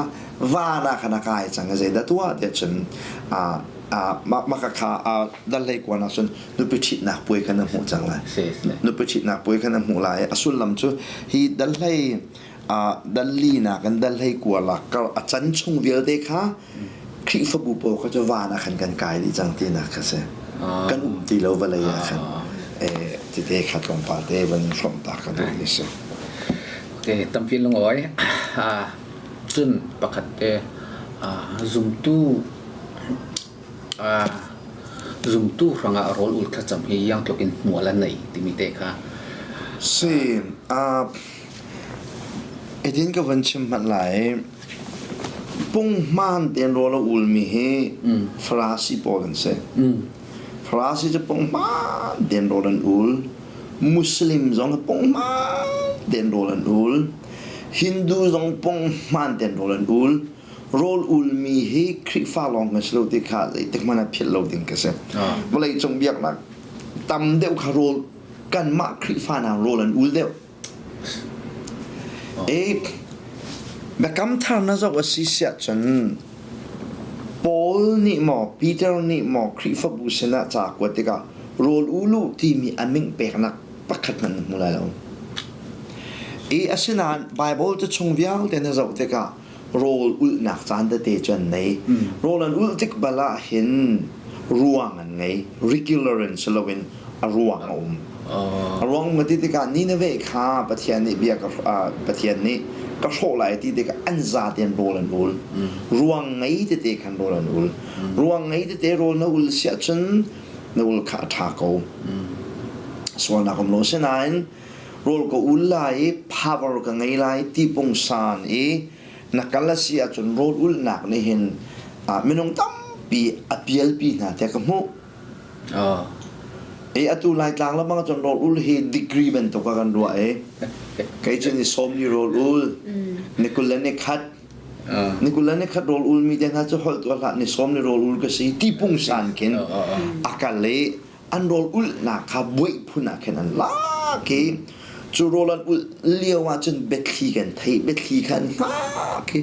van ah khan a kai cang i zeidah tuah tiah cun mah kha dal hlei kua nak cun nupi ṭhitnak puai khan a hmuh cang lai. Nupi ṭhitnak puai khan a hmuh lai. A sullam cu hi dal hlei dal linak in dal hlei kua lak kar a can chung vialte kha Khrihfabu pawl kha cu van ah khan kan kai dih cang tinak kha si. Kan um ti lo vawlei ah khan tete kha tlawmpal te van hrawmh ta ka duh ni si. Okay, tampi lungawi. Cun pakhat te zumtu zumtu hrangah rawl ul thlacam hi yang tluk in hmual an nei timi te kha. Si, Etin ka van chim hmanh lai. Punghman tein rawl a ulmi hi Farasi pawl an si. Farasi cu punghman tein rawl an ul. Muslim zong hi punghman tein rawl an ul. Hindu zong punghman tein rawl an ul. Rawl ulmi hi Khrihfa lawng kan si lo ti kha zeitik hmanh ah philh lo ding ka si. Vawleicung biaknak tam deuh kha rawl kanmah Khrihfa hna rawl an ul deuh. I Biakam Thar na zoh a si siah cun Paul nih maw Peter nih maw Khrihfabu sinah ca a kuat tikah rawl u luh timi a min peknak pakhat hmanh na hmu lai lo. I asinain Bible cu chung vialte na zoh tikah rawl ulhnak caan tete cu an nei. Rawl an ulh tik bal ah hin ruang an ngei. Regular in si loin a ruang a um. A ruang um ti tikah Nineveh kha Pathian nih bia ka Pathian nih ka hrawh lai ti tikah an zate in rawl an ul. Ruang ngei tete khan rawl an ul. Ruang ngei tete rawl na ul siah cun na ul kha a ṭha ko. Sualnak um lo sinain rawl ka ul lai i power ka ngei lai ti pungsan i na kal a si ahcun rawl ulhnak nih hin minung tampi a pialpi hna tiah ka hmuh. I atu Laitlang lamang cun rawl ul hi degree bantuk a kan ruah i kei cu ni sawm ni rawl ul ni 21 le ni 21 le rawl ul mi te hna cu holh tu hlah ni sawm ni rawl ul ka si ti pungsan khin a kal i an rawl ulhnak kha buaih phun ah khin an lak i cu rawl an ulh lio ah cun biathli kan theih biathli kha an hngak i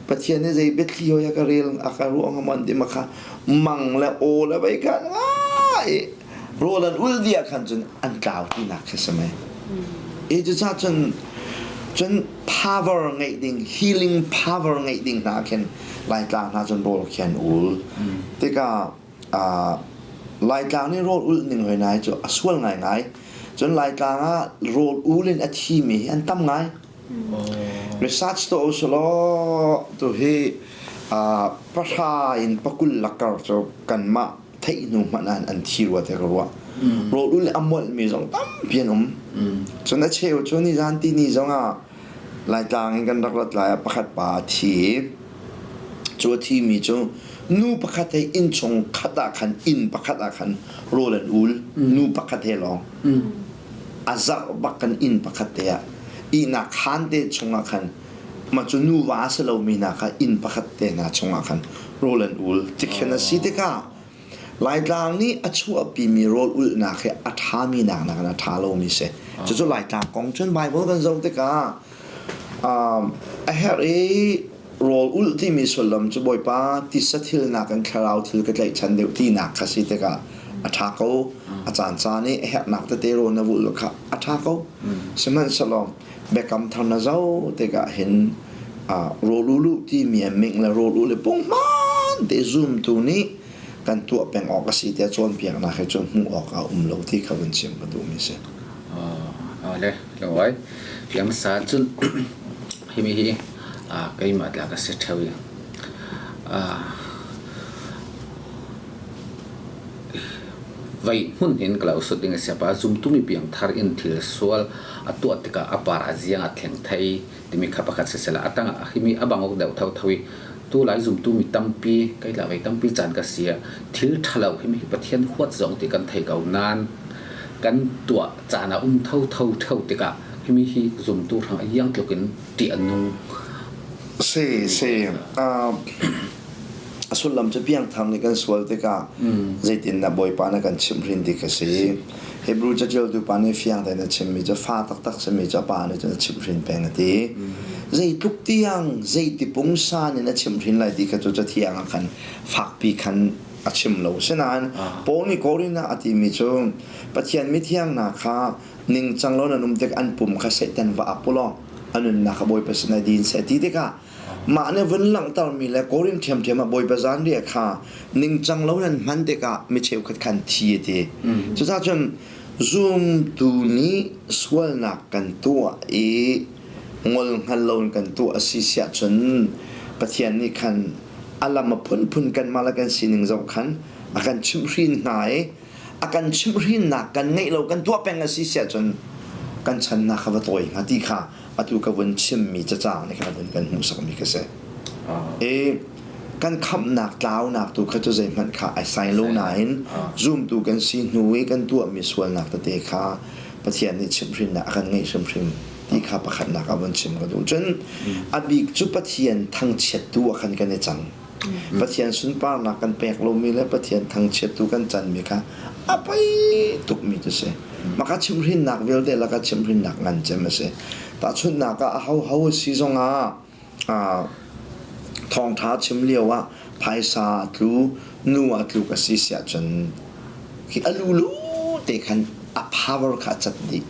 Pathian nih zei biathli hoi a ka rel a ka ruah hnga maw an ti ma kha mang le aw le vei khan ngai rawl an ul dih ah khan cun an tlau tinak khi si mei i cucaah cun cun power ngeih ding healing power ngeih ding hna khin Laitlang hna cun rawl khi an ul tikah Laitlang nih rawl ulh ning hoi nai cu a sual ngaingai cun Laitlang ah rawl ul in a thimi hi an tam ngai Research tuah usih law tuhi pahra in pakul lakar cu kanmah theih hnu hmanh ah an thi rua tiah ka ruah. Rawl ul a molhmi zong tampi an um. Cun a cheu cu nizan tini zong ah Laitlang in kan rak rat lai ah pakhat pa a thi i cu a thimi cu nu pakhat he innchung khat ah khan inn pakhat ah khan rawl an ul nu pakhat he lawng. A zarh bak kan inn pakhat te ah ihnak khaan te chungah khan mah cu nuva a si lomi hna kha inn pakhat te hna chungah khan rawl an ul. Tikhin a si tikah Laitlang nih a chuahpimi rawl ulhnak hi a ṭhami nak nakin a ṭha lomi si. Cucu Laitlang kong cun Bible kan zoh tikah a herh i rawl ulh timi sullam cu Bawipa tisa thil nakin thlarau thil ka tlaihchan deuh tinak kha si tikah a ṭha ko. A caancaan i a herhnak tete rawl na vulh kha a ṭha ko. Sihmanhsehlaw biakam thar na zoh tikah hin rawl uluh timi a ming le rawl ul i punghman te zumtu nih kan tuah peng awk a si tiah cawnpiaknak hi cu hmuh awk a um lo ti kha vun chim ka duhmi si. Le lawai lamsa cun himi hi keimah tla ka si ṭheo i Vei hmun hin ka lo sut ding a si. Pa zumtu mi piangthar in thil sual a tuah tikah a par a ziang a thleng thei timi kha pakhat siseh a tangah a himi a bang awk deuh thotho i tu lai zumtu mi tampi kei la vei tampi caan ka si ah thil ṭhalo hi mi Pathian huat zong ti kan thei ko nain kan tuah caan a um thotho ṭheo tikah himi hi zumtu hrang a iang tluk in ṭih a nung. Si si. A sullam cu piangthar nih kan sual tikah zeitindah Bawipa na kan chimhhrin ti kha si. Hebrew caṭialtu pa nih fiang tein a chimmi cu fa taktak simi cu a pa nih cun a chimhhrin peng a ti. Zeitluk tiang zeiti pungsan in a chimhhrin lai ti kha cu cathiang ah khan fakpi khan a chim lo. Sinain Paul nih Korin ah a timi cu Pathian mithiang hna kha ningcang lo nan um tik an pum kha Satan va ap u law a nunnak kha Bawipa sinah din seh ti tikah Mah nih vun langhtermi le Korin ṭhiamṭhiam ah Bawipa zanriah kha ningcang lo nan hman tikah mi cheukhat khan thi a ti. Cucaah cun zumtu nih sualnak kan tuah i ngol hngal loin kan tuah a si siah cun Pathian nih khan a lam a phunphun kanmah le kan sining zoh khan a kan chimhhrin hna i a kan chimhhrinnak kan ngeih lo kan tuah peng a si siah cun kan channak kha va tawi hnga ti kha atu ka vun chimmi cacang nih khan a vun kan hmuhsakmi ka si. I kan khamhnak tlaunak tu kha cu zeihmanh kha ai sai lo nain zumtu kan si hnu i kan tuahmi sualnak tete kha Pathian nih chimhhrinnak a kan ngeih hrimhrim ti kha pakhatnak a vun chim ka duh. Cun a bik cu Pathian thangchiattu ah khan kan i cang. Pathian sunparnak kan pek lomi le Pathian thangchiattu kan canmi kha a poi tukmi cu si. Maka chimhhrinnak vialte laka chimhhrinnak ngan cem a si. Tahchunhnak ah ahoho a si zongah thawngṭha chim lio ah phaisa a tlu, nu a tluk a si siah cun khi a lulu te khan a power kha a cat dih.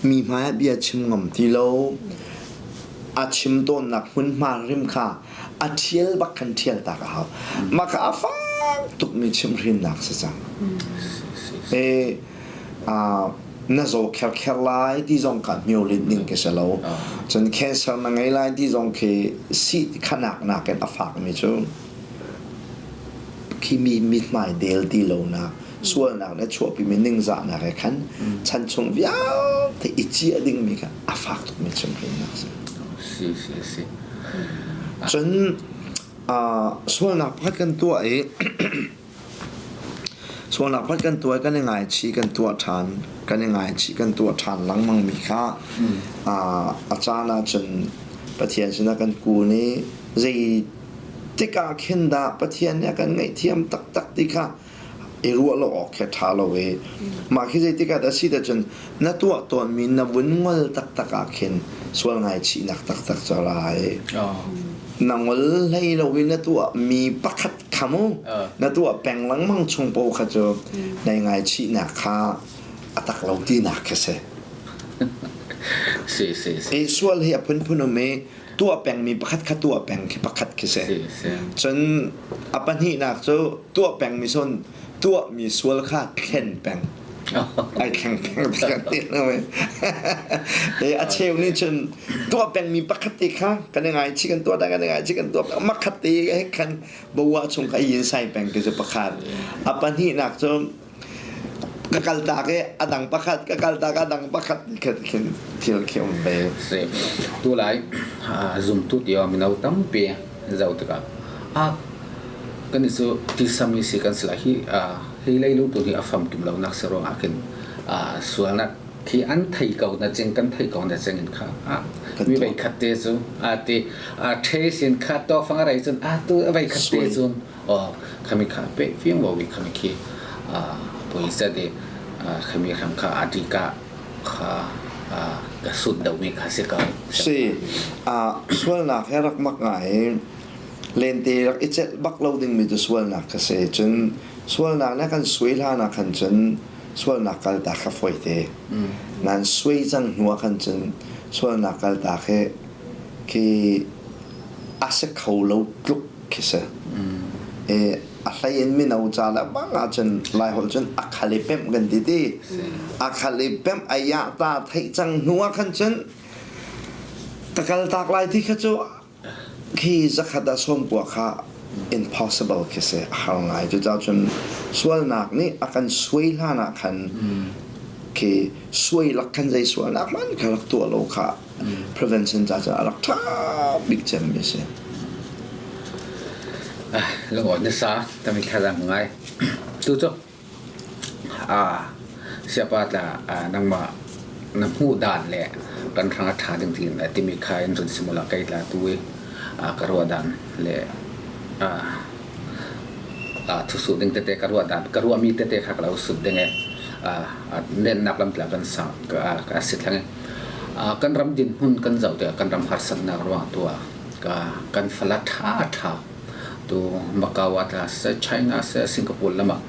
Mi hmai ah bia chim ngam ti lo. A chim tawnnak hmunhma rim kha a ṭhial bak khan ṭhial tak a hau. Mah kha a fak tukmi chimhhrinnak si cang. E, na zaw kherkher lai ti zong kha hmiolit ning khi si lo. Cun cancer na ngei lai ti zong khi si khanak nakin a fakmi cu khi mi mithmai del ti lonak sualnak le chuahpimi ningzahnak he khan chan chung vialte i ciah dingmi kha a fak tukmi chimhhrinnak si. Si si si. Cun sualnak pakhat kan tuah i Sualnak pakhat kan tuah i kan i ngaichih kan tuah ṭhan, kan i ngaichih kan tuah ṭhan lengmangmi kha a caan ahcun Pathian sinah kan kun i zei tikah khin dah Pathian nih a kan ngaihthiam taktak ti kha i ruah lo awk khi a ṭha lo i mah khi zeitik ah dah si cun na tuah tawnmi na vun ngol taktak ah khin sual ngaichihnak taktak cu a ra i na ngol hlei lo i na tuahmi pakhat kha mu na tuah peng lengmang chung paoh kha cu nai ngaichihnak kha a tak lo tinak khi si. Si si si. I sual hi a phunphun um i tuah pengmi pakhat kha tuah peng khi pakhat khi si. Cun a pahnihnak cu tuah pengmi son tuahmi sual kha thlen peng. Ai thleng peng kan ti lo e. A cheu nih cun tuah pengmi pakhat te kha kan i ngaichih kan tuah kan i ngaichih kan tuah peng makhat te khan bawa chung kha yin sai peng khi cu pakhat. A pahnihnak cu ka kaltak i a dang pakhat ka kaltak a dang pakhat khat khin thil khi um ve. Si. Tu lai zumtu ti mino tampi zoh tikah a kan i cu tisami si kan si lai hi hi leilung tu hi a famkim lo nak si ruangah khin sualnak khi an thei ko na cing kan thei ko na cing in kha mi vei khat te cu a ti a the sin kha to fang rei cun a tu vei khat te cun Khami kha peh fiang lo i khami khi poi zat i khami hram kha a ṭika kha ka sut deuhmi kha si ko. Si, sualnak he rak mak ngai lente rak i celh bak lo dingmi cu sualnak kha si. Cun sualnak le kan suai hlan ah khan cun sualnak kaltak kha fawite. Nan suai cang hnu ah khan cun sualnak kaltak hi khi a si kho lo tluk khi si. A hlei in mino ca le bang ahcun Laiholh cun a khal i pemh kan ti ti. A khal i pemh a yah ta theih cang hnu ah khan cun ka kal tak lai ti kha cu khi zakhat ah sawmkua kha impossible khi si a har ngai. Cucaah cun sualnak nih a kan suai hlan ah khan khi suai lak khan zei sualnak hmanh kha rak tuah lo kha prevention ca cu a rak ṭha bik cemmi a si. Lungawi na sa tami thazang ngai. Tu cu siapa tla nangmah na hmuh dan le kan hrang a ṭha ding ti na timi kha in run simula kei tla tu i ka ruah dan le thusu ding tete ka ruah dan ka ruahmi tete kha ka lo sut ding e nennak lam tla kan sang ka si thlang e Kan ram dinhmun kan zoh tikah kan ram harsatnak ruang tu ah kan fala ṭhaṭha tu Macau ah tla siseh, China siseh, Singapore lam ah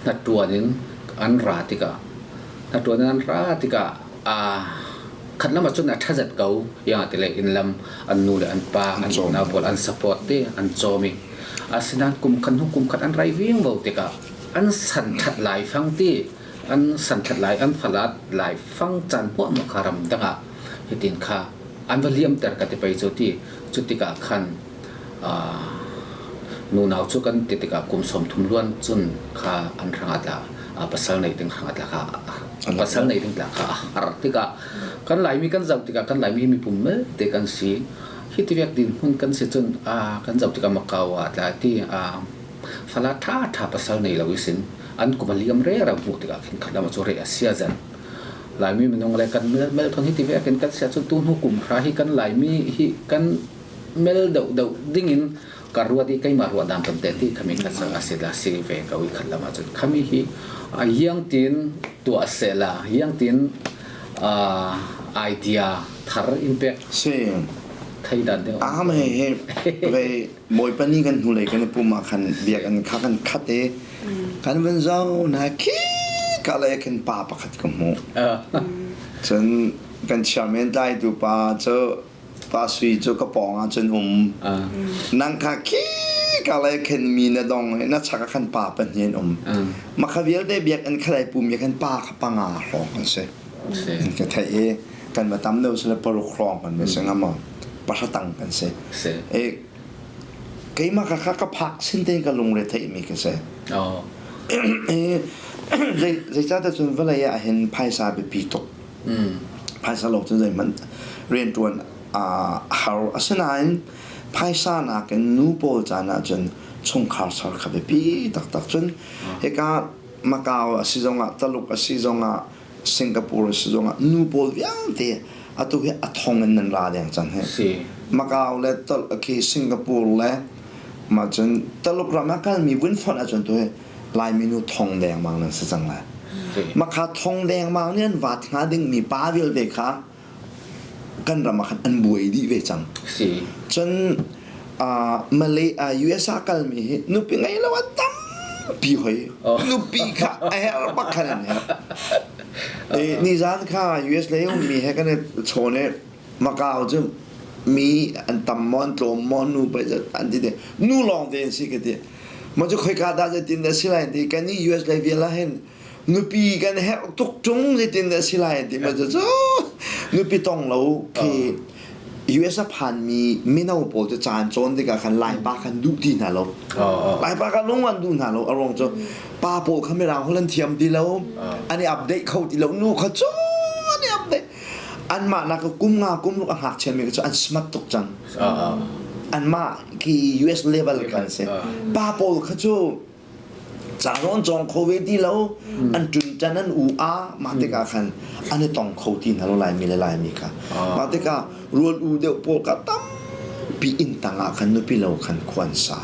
hnaṭuan in an ra tikah hnaṭuan in an ra tikah khat lam ah cun a ṭhazet ko iang ti le inn lam an nu le an pa an unau pawl an support ti an cawm i asinain kum khat hnu kum khat an rai vingvo tikah an san ṭhat lai fang ti An santhat lai, an falat lai fang caan huahmah kha ramdang ah hitin kha an va liamter ka ti pei cu ti. Cu tikah khan nunau cu kan ti tikah kum 30 luan cun kha an hrang ah tla pasal nei ding hrang ah tla kha pasal nei ding tla kha a har tikah kan Laimi kan zoh tikah kan Laimi mipum te kan si. Hi ti vek din hmun kan si cun kan zoh tikah Macau ah tla ti Fala ṭhaṭha pasal nei lo isin an kum a liam rero hmuh tikah khin khat lam cu re a sia zan. Laimi minung le kan mel mel thon hi ti ve kin kan sia cun tu hnu kum hra hi kan Laimi hi kan mel deuh deuh ding in ka ruat i keimah ruah dan ton te ti khami khat sang a si la si ve ko i khat lam ahcun khami hi a iang tin tuah se la iang tin idea thar in pek Si. thei dan deuh Am he he ve Bawipa nih kan hnulei kan i pum ah khan biakinn kha kan khat i kan van zoh na khi ka lei khin pa pakhat ka hmuh. Cun kan chairman tlaitu pa cu Pa Sui cu ka pawng ah cun um. Nang kha khi ka lei khin mi na dong i na chak ah khan pa pahnih an um. Mah kha vialte biakinn kha lei pum khan pa kha panga hrawng an si. An ka theih i kan va tam deuh sile paruk hrawng kan va si ngam maw pahra tang kan si. I keimah kha kha ka phak sin tein ka lungre theihmi ka si. I zeicahtiah cun vawlei ah hin phaisa biapi tuk. Phaisa lo cun zeihmanh rianṭuan a har. Asinain phaisa nakin nu pawl caan ahcun chungkhar ser kha biapi taktak. Cun hika Macau a si zongah, Taluk a si zongah, Singapore a si zongah nu pawl vialte atu hi a thong in nan ra deng cang hi. Macau le khi Singapore le mah cun Taluk ram ah kalmi vun fonh ahcun tu hi Laimi nu thong dengmang nan si cang lai. Makha thong dengmang nih an vat hnga dingmi pa vialte kha kan ram ah khan an buai dih ve cang. Cun Malay US ah kalmi hi nupi ngei lo a tampi hoi. Nupi kha a herh bak khan an herh. Nizan kha US lei ummi he kan i chawn i Macau cu mi an tam maw an tlawm maw nu pei an ti te nu lawng te an si ka ti. Maw cu khoika dah zeitin dah si lai an ti kan i US lei vial ah hin nupi kan herh tuk ṭung zeitin dah si lai an ti ma cu nupi tong lo khi US a phanmi mino pawl cu caan cawn tikah khan Laipa khan duh ti hna lo. Laipa kha lung an duh hna lo a ruang cu pa pawl kha mirang holh an thiam ti lo an i update kho ti lo nu kha cu an i update anmah nak kum nga kum ruk a ngakchiami cu an smart tuk cang anmah khi US level khan si pa pawl kha cu ca zong cawng kho ve ti lo an ṭun ṭan an u a mah tikah khan an i tong kho ti hna lo laimi le laimi kha mah tikah rual u deuh pawl kha tampi inn tang ah khan nupi lo khan khuan sa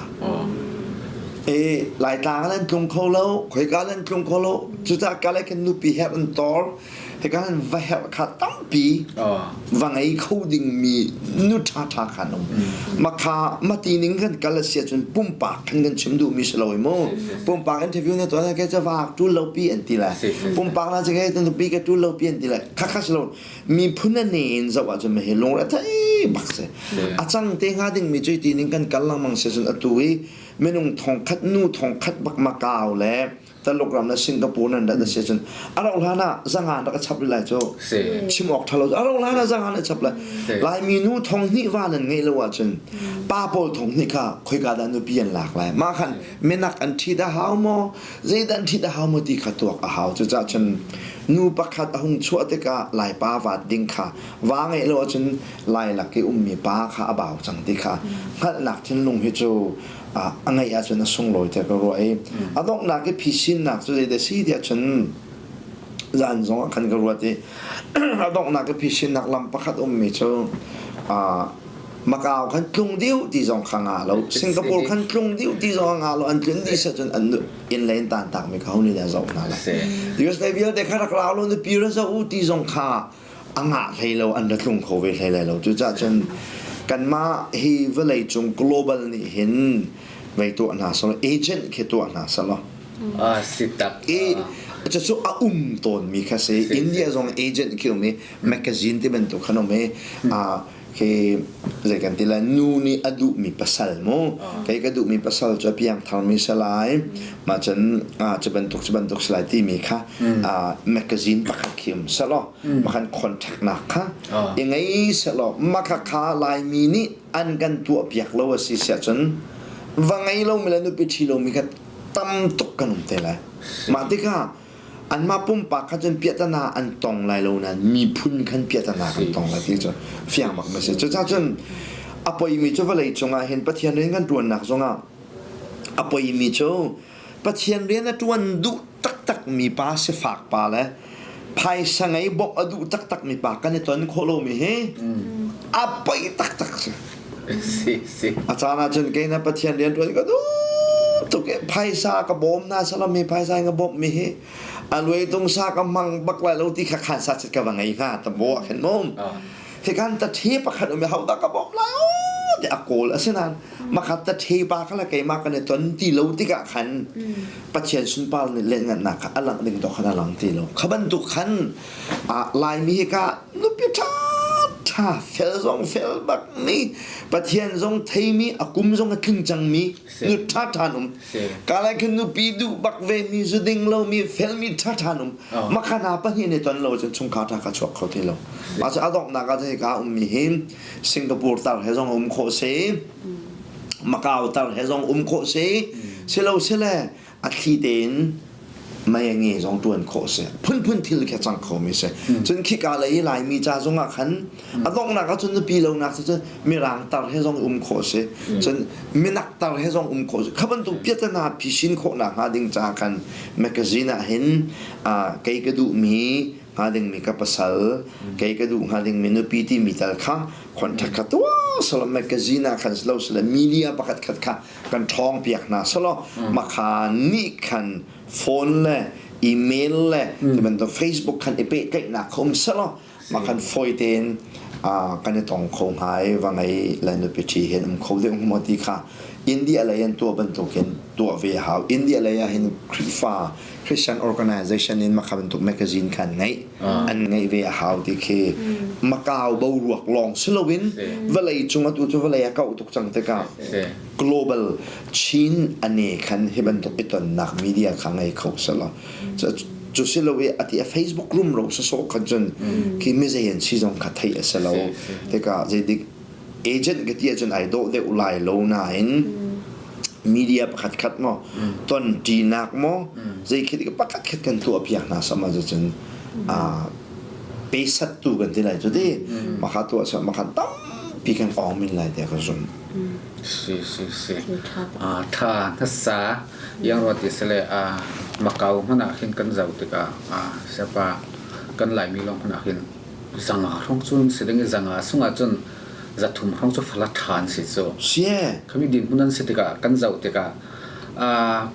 e laitlang an tlung kho lo khoika an tlung kho lo cucaah kalay khan nupi herh an tor Hika hin va herh kha tampi va ngei kho dingmi nu ṭhaṭha khan um. Makha mati ning kan kal a si ahcun pumpak khan kan chim duhmi si lo i mu. Pumpak interview na tuah ke ca vaak ṭul lo pi an ti lai. Pumpak na ke nupi ke ṭul lo pi an ti lai. Kha kha si lo. Miphun a ne in zoh ahcun ma hi lungre thei bak si. A cang te hnga dingmi cu ti ning kan kal lengmang si cun atu i minung thongkhat nu thongkhat bak Macau le Taluk ram le Singapore nan rat a si cun a rauh hlan ah zangan rak a chap rih lai cu chim awk ṭha lo a rauh hlan ah zangan a chap lai Laimi nu thong hnih va nan ngeih lo ahcun pa pawl thong hnih kha khoika dah nupi an lak lai mah khan minak an ṭhit a hau maw zeidah an ṭhit a hau maw ti kha tuak a hau cucaah cun nu pakhat a hung chuah tikah Laipa vaat ding kha va ngeih lo ahcun Lai lak i ummi pa kha a bau cang ti kha hngalhnak thinlung hi cu a ngeih ahcun a sunglawi tiah ka ruah i a donghnak i phisinnak cu zeidah si tiah cun zan zong ah khan ka ruat i a donghnak i phisinnak lam pakhat ummi cu Macau khan tlung dih ti zong kha nga lo Singapore khan tlung dih ti zong nga lo an tlun dih sa cun an inn le in tan tak mi kha ho nih dah zoh hna lai US lei vialte kha rak rau lo nupi ra zoh u ti zong kha a ngah hlei lo an ra tlung kho ve hlei lai lo cucaah cun kanmah hi vawlei cung global nih hin vei tuah hna selaw agent khi tuah hna selaw ah si tak i cucu a um tawnmi kha si India zong agent khi um i magazine ti bantuk khan um i khi zei kan ti lai nu nih a duhmi pasal mu kei ka duhmi pasal cu a piangtharmi si lai mah cun cu bantuk cu bantuk si lai timi kha magazine pakhat khi um selaw makhan contact nak kha i ngei selaw makha kha laimi nih an kan tuah piak lo a si siah cun va ngei lomi le nupi ṭhi lomi kha tam tuk kan um te lai mah tikah anmah pumpak kha cun piahtana an tong lai lo nain miphun khan piahtana kan tong lai ti cu fiang bak ma si cucaah cun a poimi cu vawlei cungah hin Pathian rian kan ṭuannak zongah a poimi cu Pathian rian a ṭuan duh taktak mi pa sifak pa le phaisa ngei bawmh a duh taktak mi pa kan i ton khawh lomi hi a poi taktak si Si si. A caan ah cun kei na Pathian rian ṭuan ka duh tuk i phaisa ka bawm na salam hi phaisa in ka bawmh mi hi a luai tung sa ka hmang bak lai lo ti kha khan sa cit ka va ngei hnga ta bo ah khin mum. Hi kan ta thi pakhat um i ho dah ka bawmh lai o. te a kawl asinain makhat ta the pa kha le keimah kan i ton ti lo tikah khan Pathian sunpar nih lianhngannak kha a langh ding to khan a lang ti lo. Kha bantuk khan Laimi hi ka nupi ṭha ṭha fel zong fel bak mi Pathian zong theimi a kum zong a tling cangmi nu ṭha ṭha an um. Ka lai khin nupi duh bak ve mi zu ding lo mi fel mi ṭha ṭha an um. Makha hna pahnih nih ton lo cun chungkhar ṭha ka chuak kho ti lo. Mah cu a donghnak ah cun hika ummi hi Singapore tar he zong um khawh si. Macau tar he zong um khawh si. Silo sile a thli tein mei a nge zong ṭuan khawh si. Phunphun thil khi a cang kho mi si. Cun khika lei i Laimi ca zong ah khan a donghnak ah cun nupi lonak cu cun mirang tar he zong um khawh si. Cun minak tar he zong um khawh si. Kha bantuk piatana phisin khawhnak hnga ding ca khan magazine ah hin kei ka duhmi hnga dingmi ka pasal kei ka duh hnga dingmi nupi timi tal kha contact kha tuah sala magazine ah khan silo sila media pakhat khat kha kan ṭhawng piak hna selaw makha nih khan phone le email le ti bantuk Facebook khan i pehtlaihnak kha um selaw makhan fawi tein kan i tong kho hnga i va ngei le nupi ṭhi hin um kho deuh hnga maw ti kha India lei an tuah bantukin tuah ve hau. India lei ah hin Khrihfa Christian organization in makha bantuk magazine kha an ngeih. An ngeih ve a hau ti khi Macau boruak lawng si loin vawlei cung atu cu vawlei a kauh tuk cang tikah global Chin ane khan hi bantuk i tonnak media kha ngei kho selaw cu si lo i ati a Facebook rum ro sawsawh khan cun khi mizei an si zong kha theih a si lo tikah zeidik agent ka ti ahcun ai dawh deuh lai lo nain media pakhat khat maw ton ṭinak maw zei khi pakhat khat kan tuah piak hna sama cun pesat tu kan ti lai cu ti maka tuah sa maka tampi kan ong min lai tiah ka zum. Si si si. Tha hmasa yang ruat ti sele a Macau hmanh ah khin kan zoh tikah siapa kan Laimi lawng hmanh ah khin zanga hrawng cun si ding i zanga sungah cun zathum hrawng cu fala ṭha an si cu. Sie. Khami dinhmun an si tikah kan zoh tikah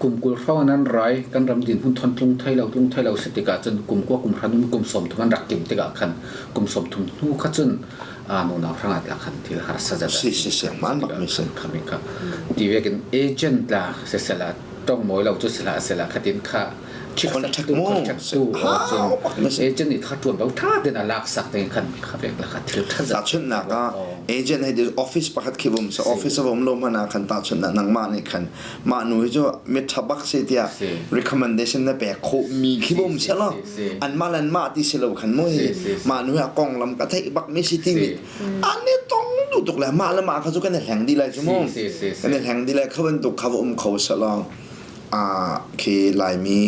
kum 20 hrawng in an rai kan ram dinhmun thon tlung thei lo tlung thei lo si tikah cun kum kua kum hran um kum 30 an rak tim tikah khan kum 30 hnu kha cun nunau hrang ah khan thil harsa zat si si si man bak mi si khami kha ti vekin agent la se sela tong moi lo chu sela sela khatin kha contact mo contact tu agent nih kha tuan bo tha den a lak sak te khan kha vek la kha thil tha ta chun nak a agent hei office pakhat khi bum sa office a bum lo mana khan ta chun na nangma nih khan mah nu hi cu mi ṭha bak si tiah recommendation na pek khawh mi khi bum se lo an mah le mah ti si lo khan mu hi mah nu hi a konglam ka theih bak mi si ti mi an i tong du tuk le mah le mah kha cu kan i hleng dih lai cu mu kan i hleng dih lai kha bantuk kha va um kho se lo a khi laimi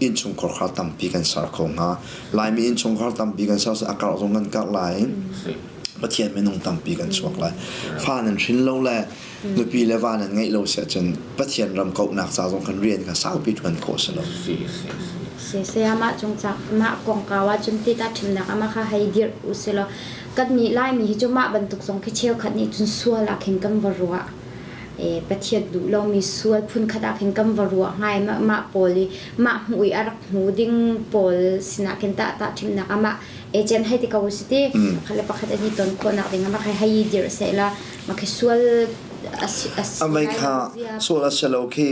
innchungkhar kha tampi kan ser kho hnga laimi innchungkhar tampi kan ser a karh zong kan karh lai Pathian minung tampi kan chuak lai fa nan hrin lo le nupi le va nan ngeih lo si ahcun Pathian ram kauhnak ca zong kan rian kha saupi ṭuan khawh si lo. Si sayamah cung cak mah kongkau ah cun tita ṭhimnak ama kha hei dirh u si law kan nih Laimi hi cu mah bantuk zong khi cheukhat nih cun sual ah khin kan va ruah. E, Pathian duh lomi sual phunkhat ah khin kan va ruah ngai mah mah pawl i mah hmuh i a rak hmu ding pawl sinah khin tah tah ṭhimnak amah agent hei ti ko si ti pakhat le pakhat an i ton khawhnak ding amah hei hei dirh seh la mah khi sual Amei kha sual a si lo khi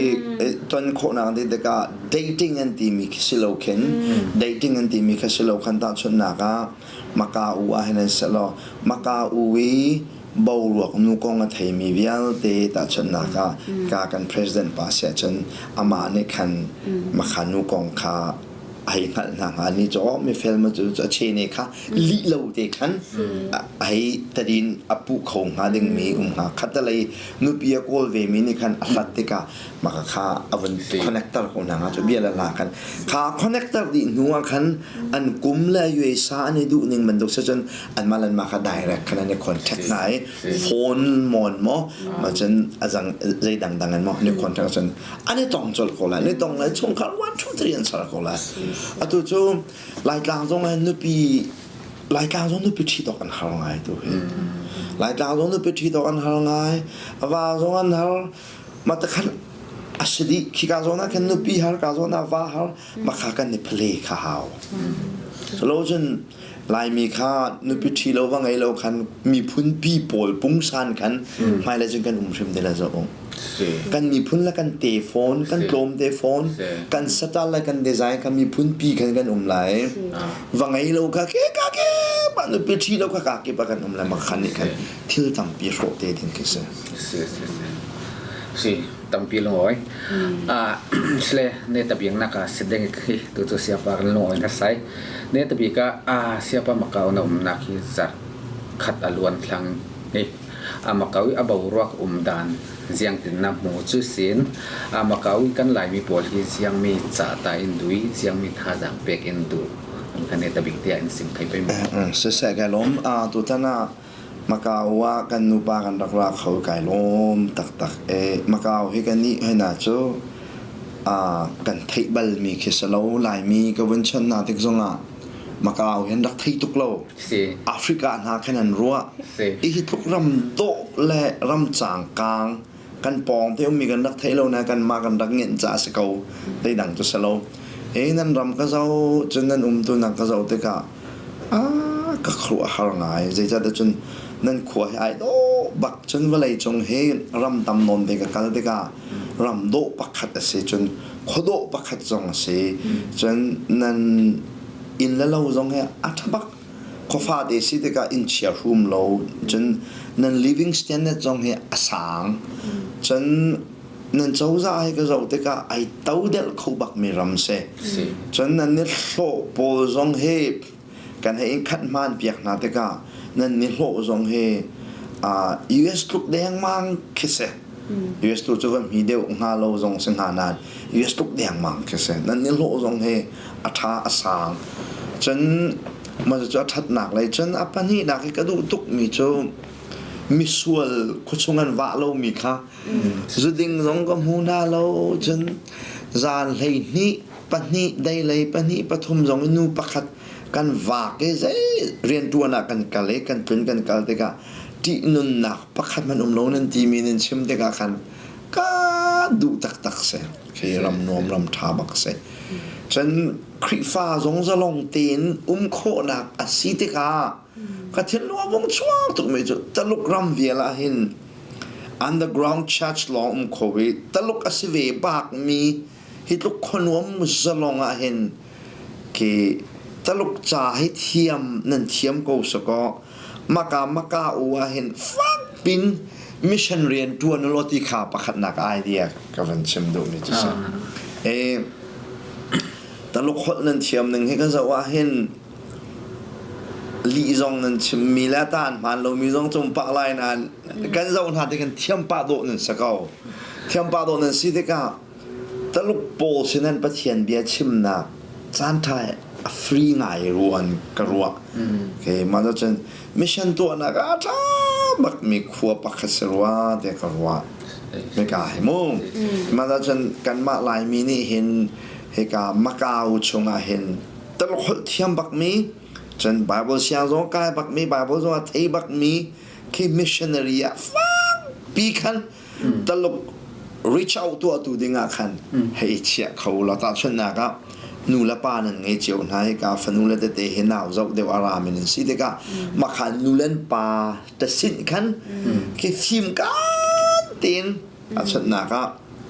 ton khawhnak ding tikah dating an timi khi si lo khin dating an timi kha si lo khan tahchunhnak ah Maka u ah hin an si lo Maka u i boruak nu kong a theimi vialte tahchunhnak ah ka kan president pa si ahcun amah nih khan makha nu kong kha hei hngalh hna hnga ni cu mifel ma cu a che ne kha lih lo te khan hei tadin a puh kho hnga dingmi um hnga khatalei nupi a kawl ve mi nih khan a hlat tikah maka kha a vun connector ko hna cu bia la la khan kha connector dih hnu ah khan an kum le USA an i duh ning bantuk se cun an mah lan ma kha direct khan an i contact hna i phone mon mo ma cun azang zei dang dang an mo an i contact cun an i tong colh ko lai an i tong lai chungkhar 1 2 3 an ser ko lai atu cu laitlang zong ah nupi laitlang zong nupi ṭhi dawk an har ngai tu hi laitlang zong nupi ṭhi dawk an har ngai a va zong an har ma ta khan a si dih khika zawn ah khan nupi har ka zawn ah va har makha kan i phle kha hau. Lo cun Laimi kha nupi ṭhi lo va ngei lo khan miphun pi pawl pungsan khan hmailei cun kan um hrim te la zoh. Kan miphun le kan te fawn, kan tlawm te fawn, kan satal le kan design kha miphun pi khan kan um lai. Va ngei lo kha ke ka ke pa nupi ṭhi lo kha ka ke pa kan um lai ma khan nih khan thil tampi hrawh te ding khi si. Si si si. Si tampi lungawi. Ah sile ne tabiang nak ah sideng khi tu tu siapa kan lungawi na sai. Ne tabi ka a siapa makau na um nak hi zar khat aluan thlang ni a makau i a boruak um dan ziang tin na hmu cu sin a makau i kan laimi pawl hi ziang mi ca ta in dui ziang mi thazang pek in du an kan ne tabik tia in sim thai pai mu. Siseh kai lawm. Tutan ah Macau ah kan nupa kan rak ra kho kai lawm taktak. E, Macau hi kan nih hoi na cu kan theih balmi khi si lo. Laimi ka vun chawnh hna tik zongah Macau hi an rak thei tuk lo. Si. Africa hna khan an ruah. Si. I hi tluk ram dawh le ram cangkang kan pawng te ummi kan rak thei lo na kanmah kan rak ngenh ca a si ko. Zeidang cu si lo. E nan ram ka zoh cun nan um tu nak ka zoh tikah Ah, ka khuaruah a har ngai. Zeicahtiah cun nan khua hi ai dawh bak. Cun vawleicung hi ram tam nawn te ka kal tikah ram dawh pakhat a si. Cun khuadawh pakhat zong a si. Cun nan inn le lo zong hi a ṭha bak. Khuafa te si tikah inn chia hrum lo. Cun nan living standard zong hi a sang. Cun nan cozah hi ka zoh tikah ai todelh kho bakmi ram si. Cun nan ni hlawh pawl zong hi kan hei in khat hmaan piak hna tikah nan ni hlawh zong hi US tluk dengmang khi si. US tu cu va hmi deuh hnga lo zong si hnga nain US tluk dengmang khi si. Nan ni hlawh zong hi a ṭha a sang. Cun mah cu a ṭhatnak lei cun a pahnihnak hi ka duh tukmi cu misual khuachung an vah lomi kha Zuding zong ka hmu hna lo. Cun zan 12 pahnih deilei pahnih pathum zong in nu pakhat kan vak i zei rianṭuan ah kan kal i kan tlun kan kal tikah ṭihnunnak pakhat hmanh um lo nan timi nan chim tikah khan ka duh taktak si. Khi ram nuam ram ṭha bak si. Cun Khrihfa zong zalong tein um khawhnak a si tikah ka thinlung a vung chuak tukmi cu Taluk ram vial ah hin Underground church lawng um kho i Taluk a si ve bakmi hi tluk khuanuam zalong ah hin khi Taluk ca hi thiam nan thiam ko sakaw maka maka u ah hin fak pin mission rian ṭuan ulaw ti kha pakhatnak idea ka van chim duhmi cu si. E, Taluk holh nan thiam ning hi ka zoh ah hin Lih zong nan chimmi le ta an hmaan lomi zong cung pah lai nain kan zoh hna ti kan thiam pah dawh nan si ko. Thiam pah dawh nan si tikah Taluk pawl sin an Pathian bia chimnak caanṭha a free ngai ruan ka ruah. Okay, mah cun mission tuahnak ah a ṭha bakmi khua pakhat si rua tiah ka ruah. Meka hi mu. Mah cun kanmah Laimi nih hin hika Macau chungah hin Taluk holh thiam bakmi, cun Bible siang zong kai bakmi, Bible zong a thei bakmi khi missionary ah fakpi khan Taluk reach out tuahtu ding ah khan hei chiah kho law tahchunhnak ah nu le pa nan ngei cio hna hi ka fanu le tete hi nau zoh deuh a rami nan si tikah makhan nu le pa tasinh khan khi fim kan tein Tahchunhnak ah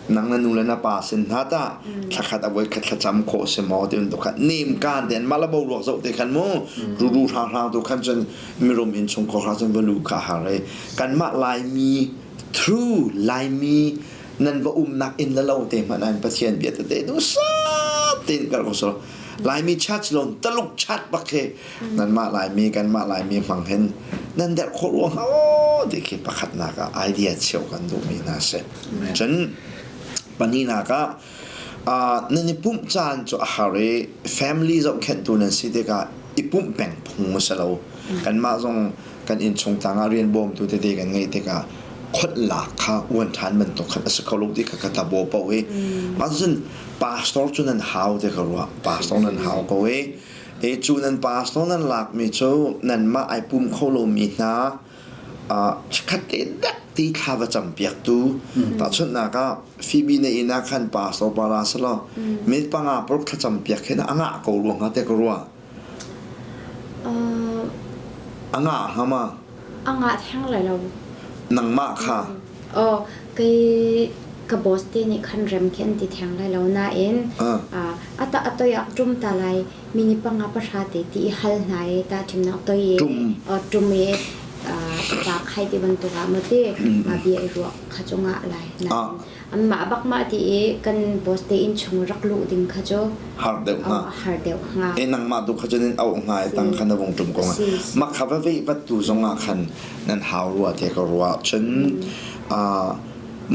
nang na nu le na pa sin hna tah thlakhat a voi khat thlacam khawh si maw ti bantuk khan nem kaan ten mah le boruak zoh te khan mu ruru hrang hrang tu khan cun mirum inn chung khor kha cun va lu kha har i kanmah Laimi through Laimi nan va umnak inn le lo te hmanh an Pathian bia tete duhsah tein kal ko so Laimi church lon Taluk chat bak khi nanmah Laimi kanmah Laimi hmang hin nan derh khawh ruang aw ti khi pakhatnak ah idea cheu kan duhmi hna si. Cun pahnihnak ah nan i pumh caan cu a har i family zohkhenhtu nan si tikah i pumh peng phung a si lo. Kanmah zong kan innchung tang ah rian bawmtu tete kan ngeih tikah khonh lak kha uan ṭhan bantuk khan a si kho lo ti kha ka tabo paoh i mah cun pastor cu nan hau ti ka ruah pastor nan hau ko i E cu nan pastor nan lakmi cu nanmah ai pum kho lomi hna chikkhat te dek ti thla va campiaktu tahchunhnak ah Phoebe na inn ah khan pastor pa ra selaw minute panga paruk thlacam piak hin a ngah ko ruang ha te ka ruah. A ngah hnga ma? A ngah theng lai lo. Nangmah kha? Aw, kei ka boss te nih khan rem khi an ti theng lai lo nain ata a toi ah ṭum ta lai mini panga pahra te ti i hal hna i ta ṭhimnak toi i ṭum i pa khai ti bantuk ah maw ti bia i ruah kha cu ngah lai nain anmah bak mah ti i kan boss te inn chung rak luh ding kha cu har deuh hnga har deuh hnga. E nangmah tu kha cun in auh hnga i tang khan na vung ṭum ko hnga. Mah kha va veh vat tu zong ah khan nan hau rua te ka ruah cun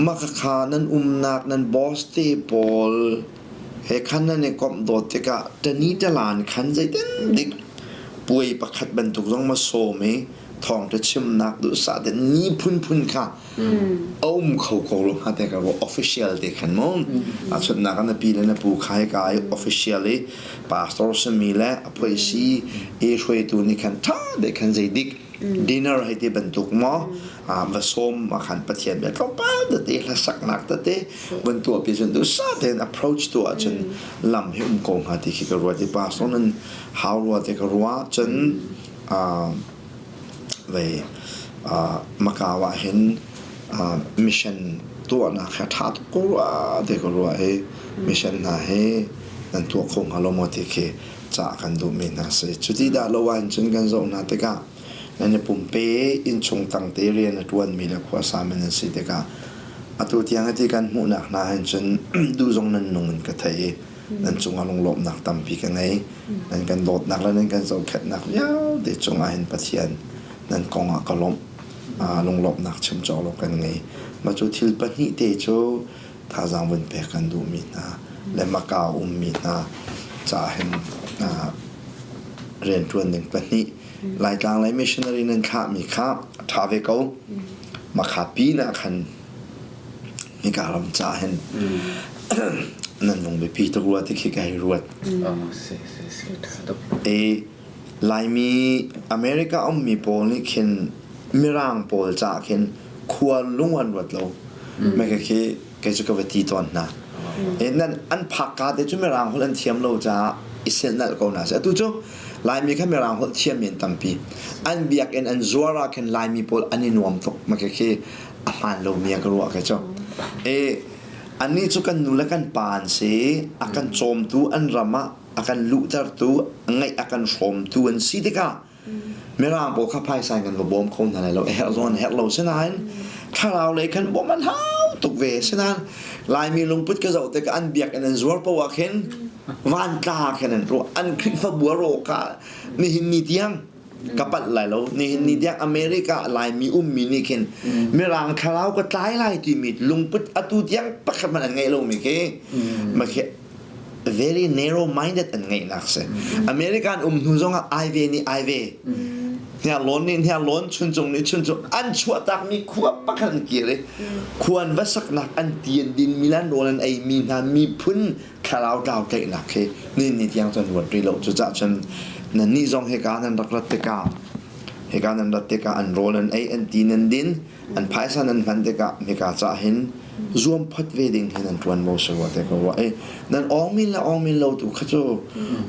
mah kha nan umnak nan boss te pawl he khan nan i komh dawt tikah tani talan khan zeitin dik puai pakhat bantuk zong ma sawm i thawngṭha chimnak duhsah te ni phunphun kha a um kho ko lo hnga te ka ruah official te khan mu a chunnak na pi le na pu khai ka i official i pastor sami le a phoisi e hruaitu nih khan ṭha te khan zeidik dinner hei ti bantuk maw va sawm ma khan Pathian bia tlawmpal tete hlasaknak tete van tuah pi cun duhsah tein approach tu ahcun lam hi um ko hnga ti khi ka ruat i pastor nan hau rua te ka ruah cun vei Macau ah hin mission tuahnak hi a ṭha tuk ko rua ti ka ruah i mission hna hi nan tuah kho hnga lo maw ti khi cah kan duhmi hna si. Cuti dah lo ahcun kan zoh hna tikah nan i pumpe innchung tangte rian a ṭuanmi le khuasami nan si tikah atu tiang hiti kan hmuhnak hna hin cun duh zong nan nung in ka thei i nan cungah lunglawmhnak tampi ka ngei. Nan kan dawtnak le nan kan zohkhenhnak vialte cungah hin Pathian nan kong ah ka lawmh. Lunglawmhnak chim cawk lo kan ngei. Mah cu thil pahnih te cu thazaang vun pek kan duhmi hna le Macau ummi hna caah hin rianṭuan ding pahnih Laitlang lei missionary nan thlahmi kha a ṭha ve ko. Makha pin ah khan hika ram ca hin nan lung biapi tuk rua ti khi ka hei ruat. E Laimi America ummi pawl nih khin Mirang pawl ca khin khua lung an ruat lo. Meka khi kei cu ka va ti tawn hna. E nan an phak ka te cu Mirang holh an thiam lo caah i silnalh ko hna seh. Atu cu Laimi kha Mirang holh thiam in tampi. An biakinn an zuar ah khin Laimi pawl an i nuam tuk. Maka khi a hmaan lomi ah ka ruah kei cu. E annih cu kan nu le kan pa an si, a kan cawmtu an ram ah a kan luhtertu, ngaih a kan hrawmtu an si tikah Mirang pawl kha phaisa in kan va bawm kho hna lai lo. A herh zong an herh lo. Sinain thlarau lei khan bawmh an hau tuk ve. Sinain Laimi lungput ka zoh tikah an biakinn an zuar paoh ah khin vantla khin an ruah. An Khrihfabu a rawh ka nihin ni tiang ka palh lai lo nihin ni tiang America Laimi ummi nih khin Mirang thlarau ka tlai lai timi lungput atu tiang pakhat hmanh an ngeih lomi khi khi very narrow minded an ngeihnak si American um hnu zongah ai ve nih ai ve hniarlawn nih hniarlawn chuncung nih chuncung an chuahtakmi khua pakhat an kir i khuan va saknak an ti an din mi lan rawl an ei mi hna miphun thlarau tlau tlaihnak khi ni ni tiang cun ruat rih lo cucaah cun nannih zong hika nan rak rat tikah hika nan rat tikah an rawl an ei an ti nan din an phaisa nan hman tikah hika cah hin zuam phot ve ding hi nan ṭuan mo si rua te ko rua e nan awngmin le awngmin lo tu kha cu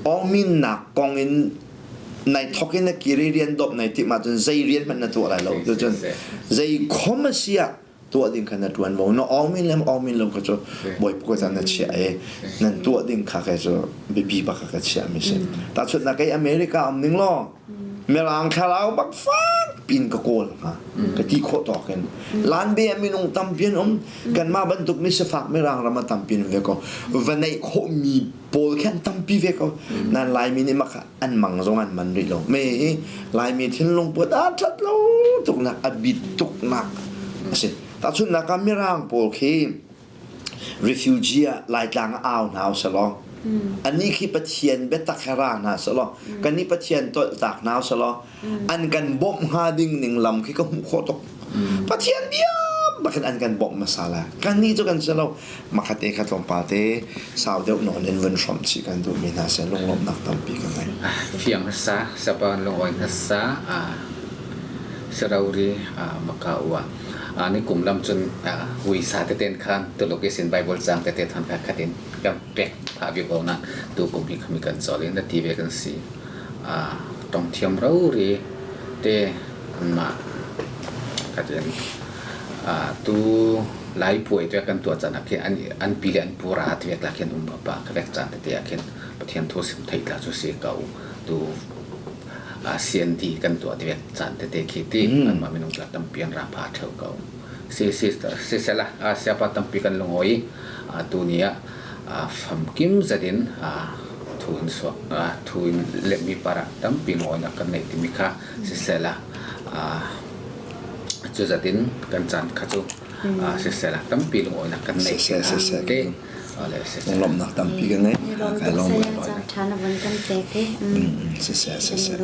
awngmin nak kong in nai thok in na kiri rian dop nai timh ahcun zei rian hmanh na tuah lai lo cun zei khom a si ah tuah ding kha na ṭuanvo na awmin le awmin lo kha cu bawipa ko na chiah i nan tuah ding kha kei cu biapi bak ka chiah mi si tahchunhnak kei America um ning law mirang thlarau bak fak pin ka kawl hnga ka ti khawh tawk in lan be minung tampi an um kanmah bantuk mi sifak mirang ram a tampi an ve ko va neih khawh mi pawl khi an tampi ve ko nan Laimi nih mak an mang zong an man rih lo me hi Laimi thinlung put a ṭhat lo tuknak a bit tuknak a si tahchunhnak ah Mirang pawl khi refugee ah Laitlang ah au hna usalaw anih khi Pathian biatak he ra hna selaw kannih Pathian tolhtak hna usalaw an kan bawmh hnga ding ning lam khi ka hmuh khawh tuk Pathian bia bakin an kan bawmh hmasa la kannih cu kan si lo makhat e kha tlawmpal te sau deuh nawn in vun hrawmh chih kan duhmi hna seh lunglawmhnak tampi ka ngei fiang hmasa sapan lungawi hmasa sarauri maka ua ni kum lam cun hui sa teten khan tuluk isin bible cang tete than kha khatin kan pek pha vi ko na tu kum hi khami kan chol in na ti ve kan si. Tong thiam rori te anmah katin tu Lai puai te kan tuah caan ah khin an pi le an pu ra te vek la khin um pa ka vek caan tete ah khin Pathian thu sim theih tla cu si ko tu CND kan tuah te vek caan tete khi ti anmah minung tla tampi an ra pha theo ko. Si si si sela siapa tampi kan lungoi tu ni ah famkim zat in thu in suak thu in letmi para tampi ngawinak kan neih timi kha sisela cu zat in kan caan kha cu sisela tampi lungawinak kan neih te lomnak tampi kan nei Caan ṭha na von kan pek i. Siseh siseh.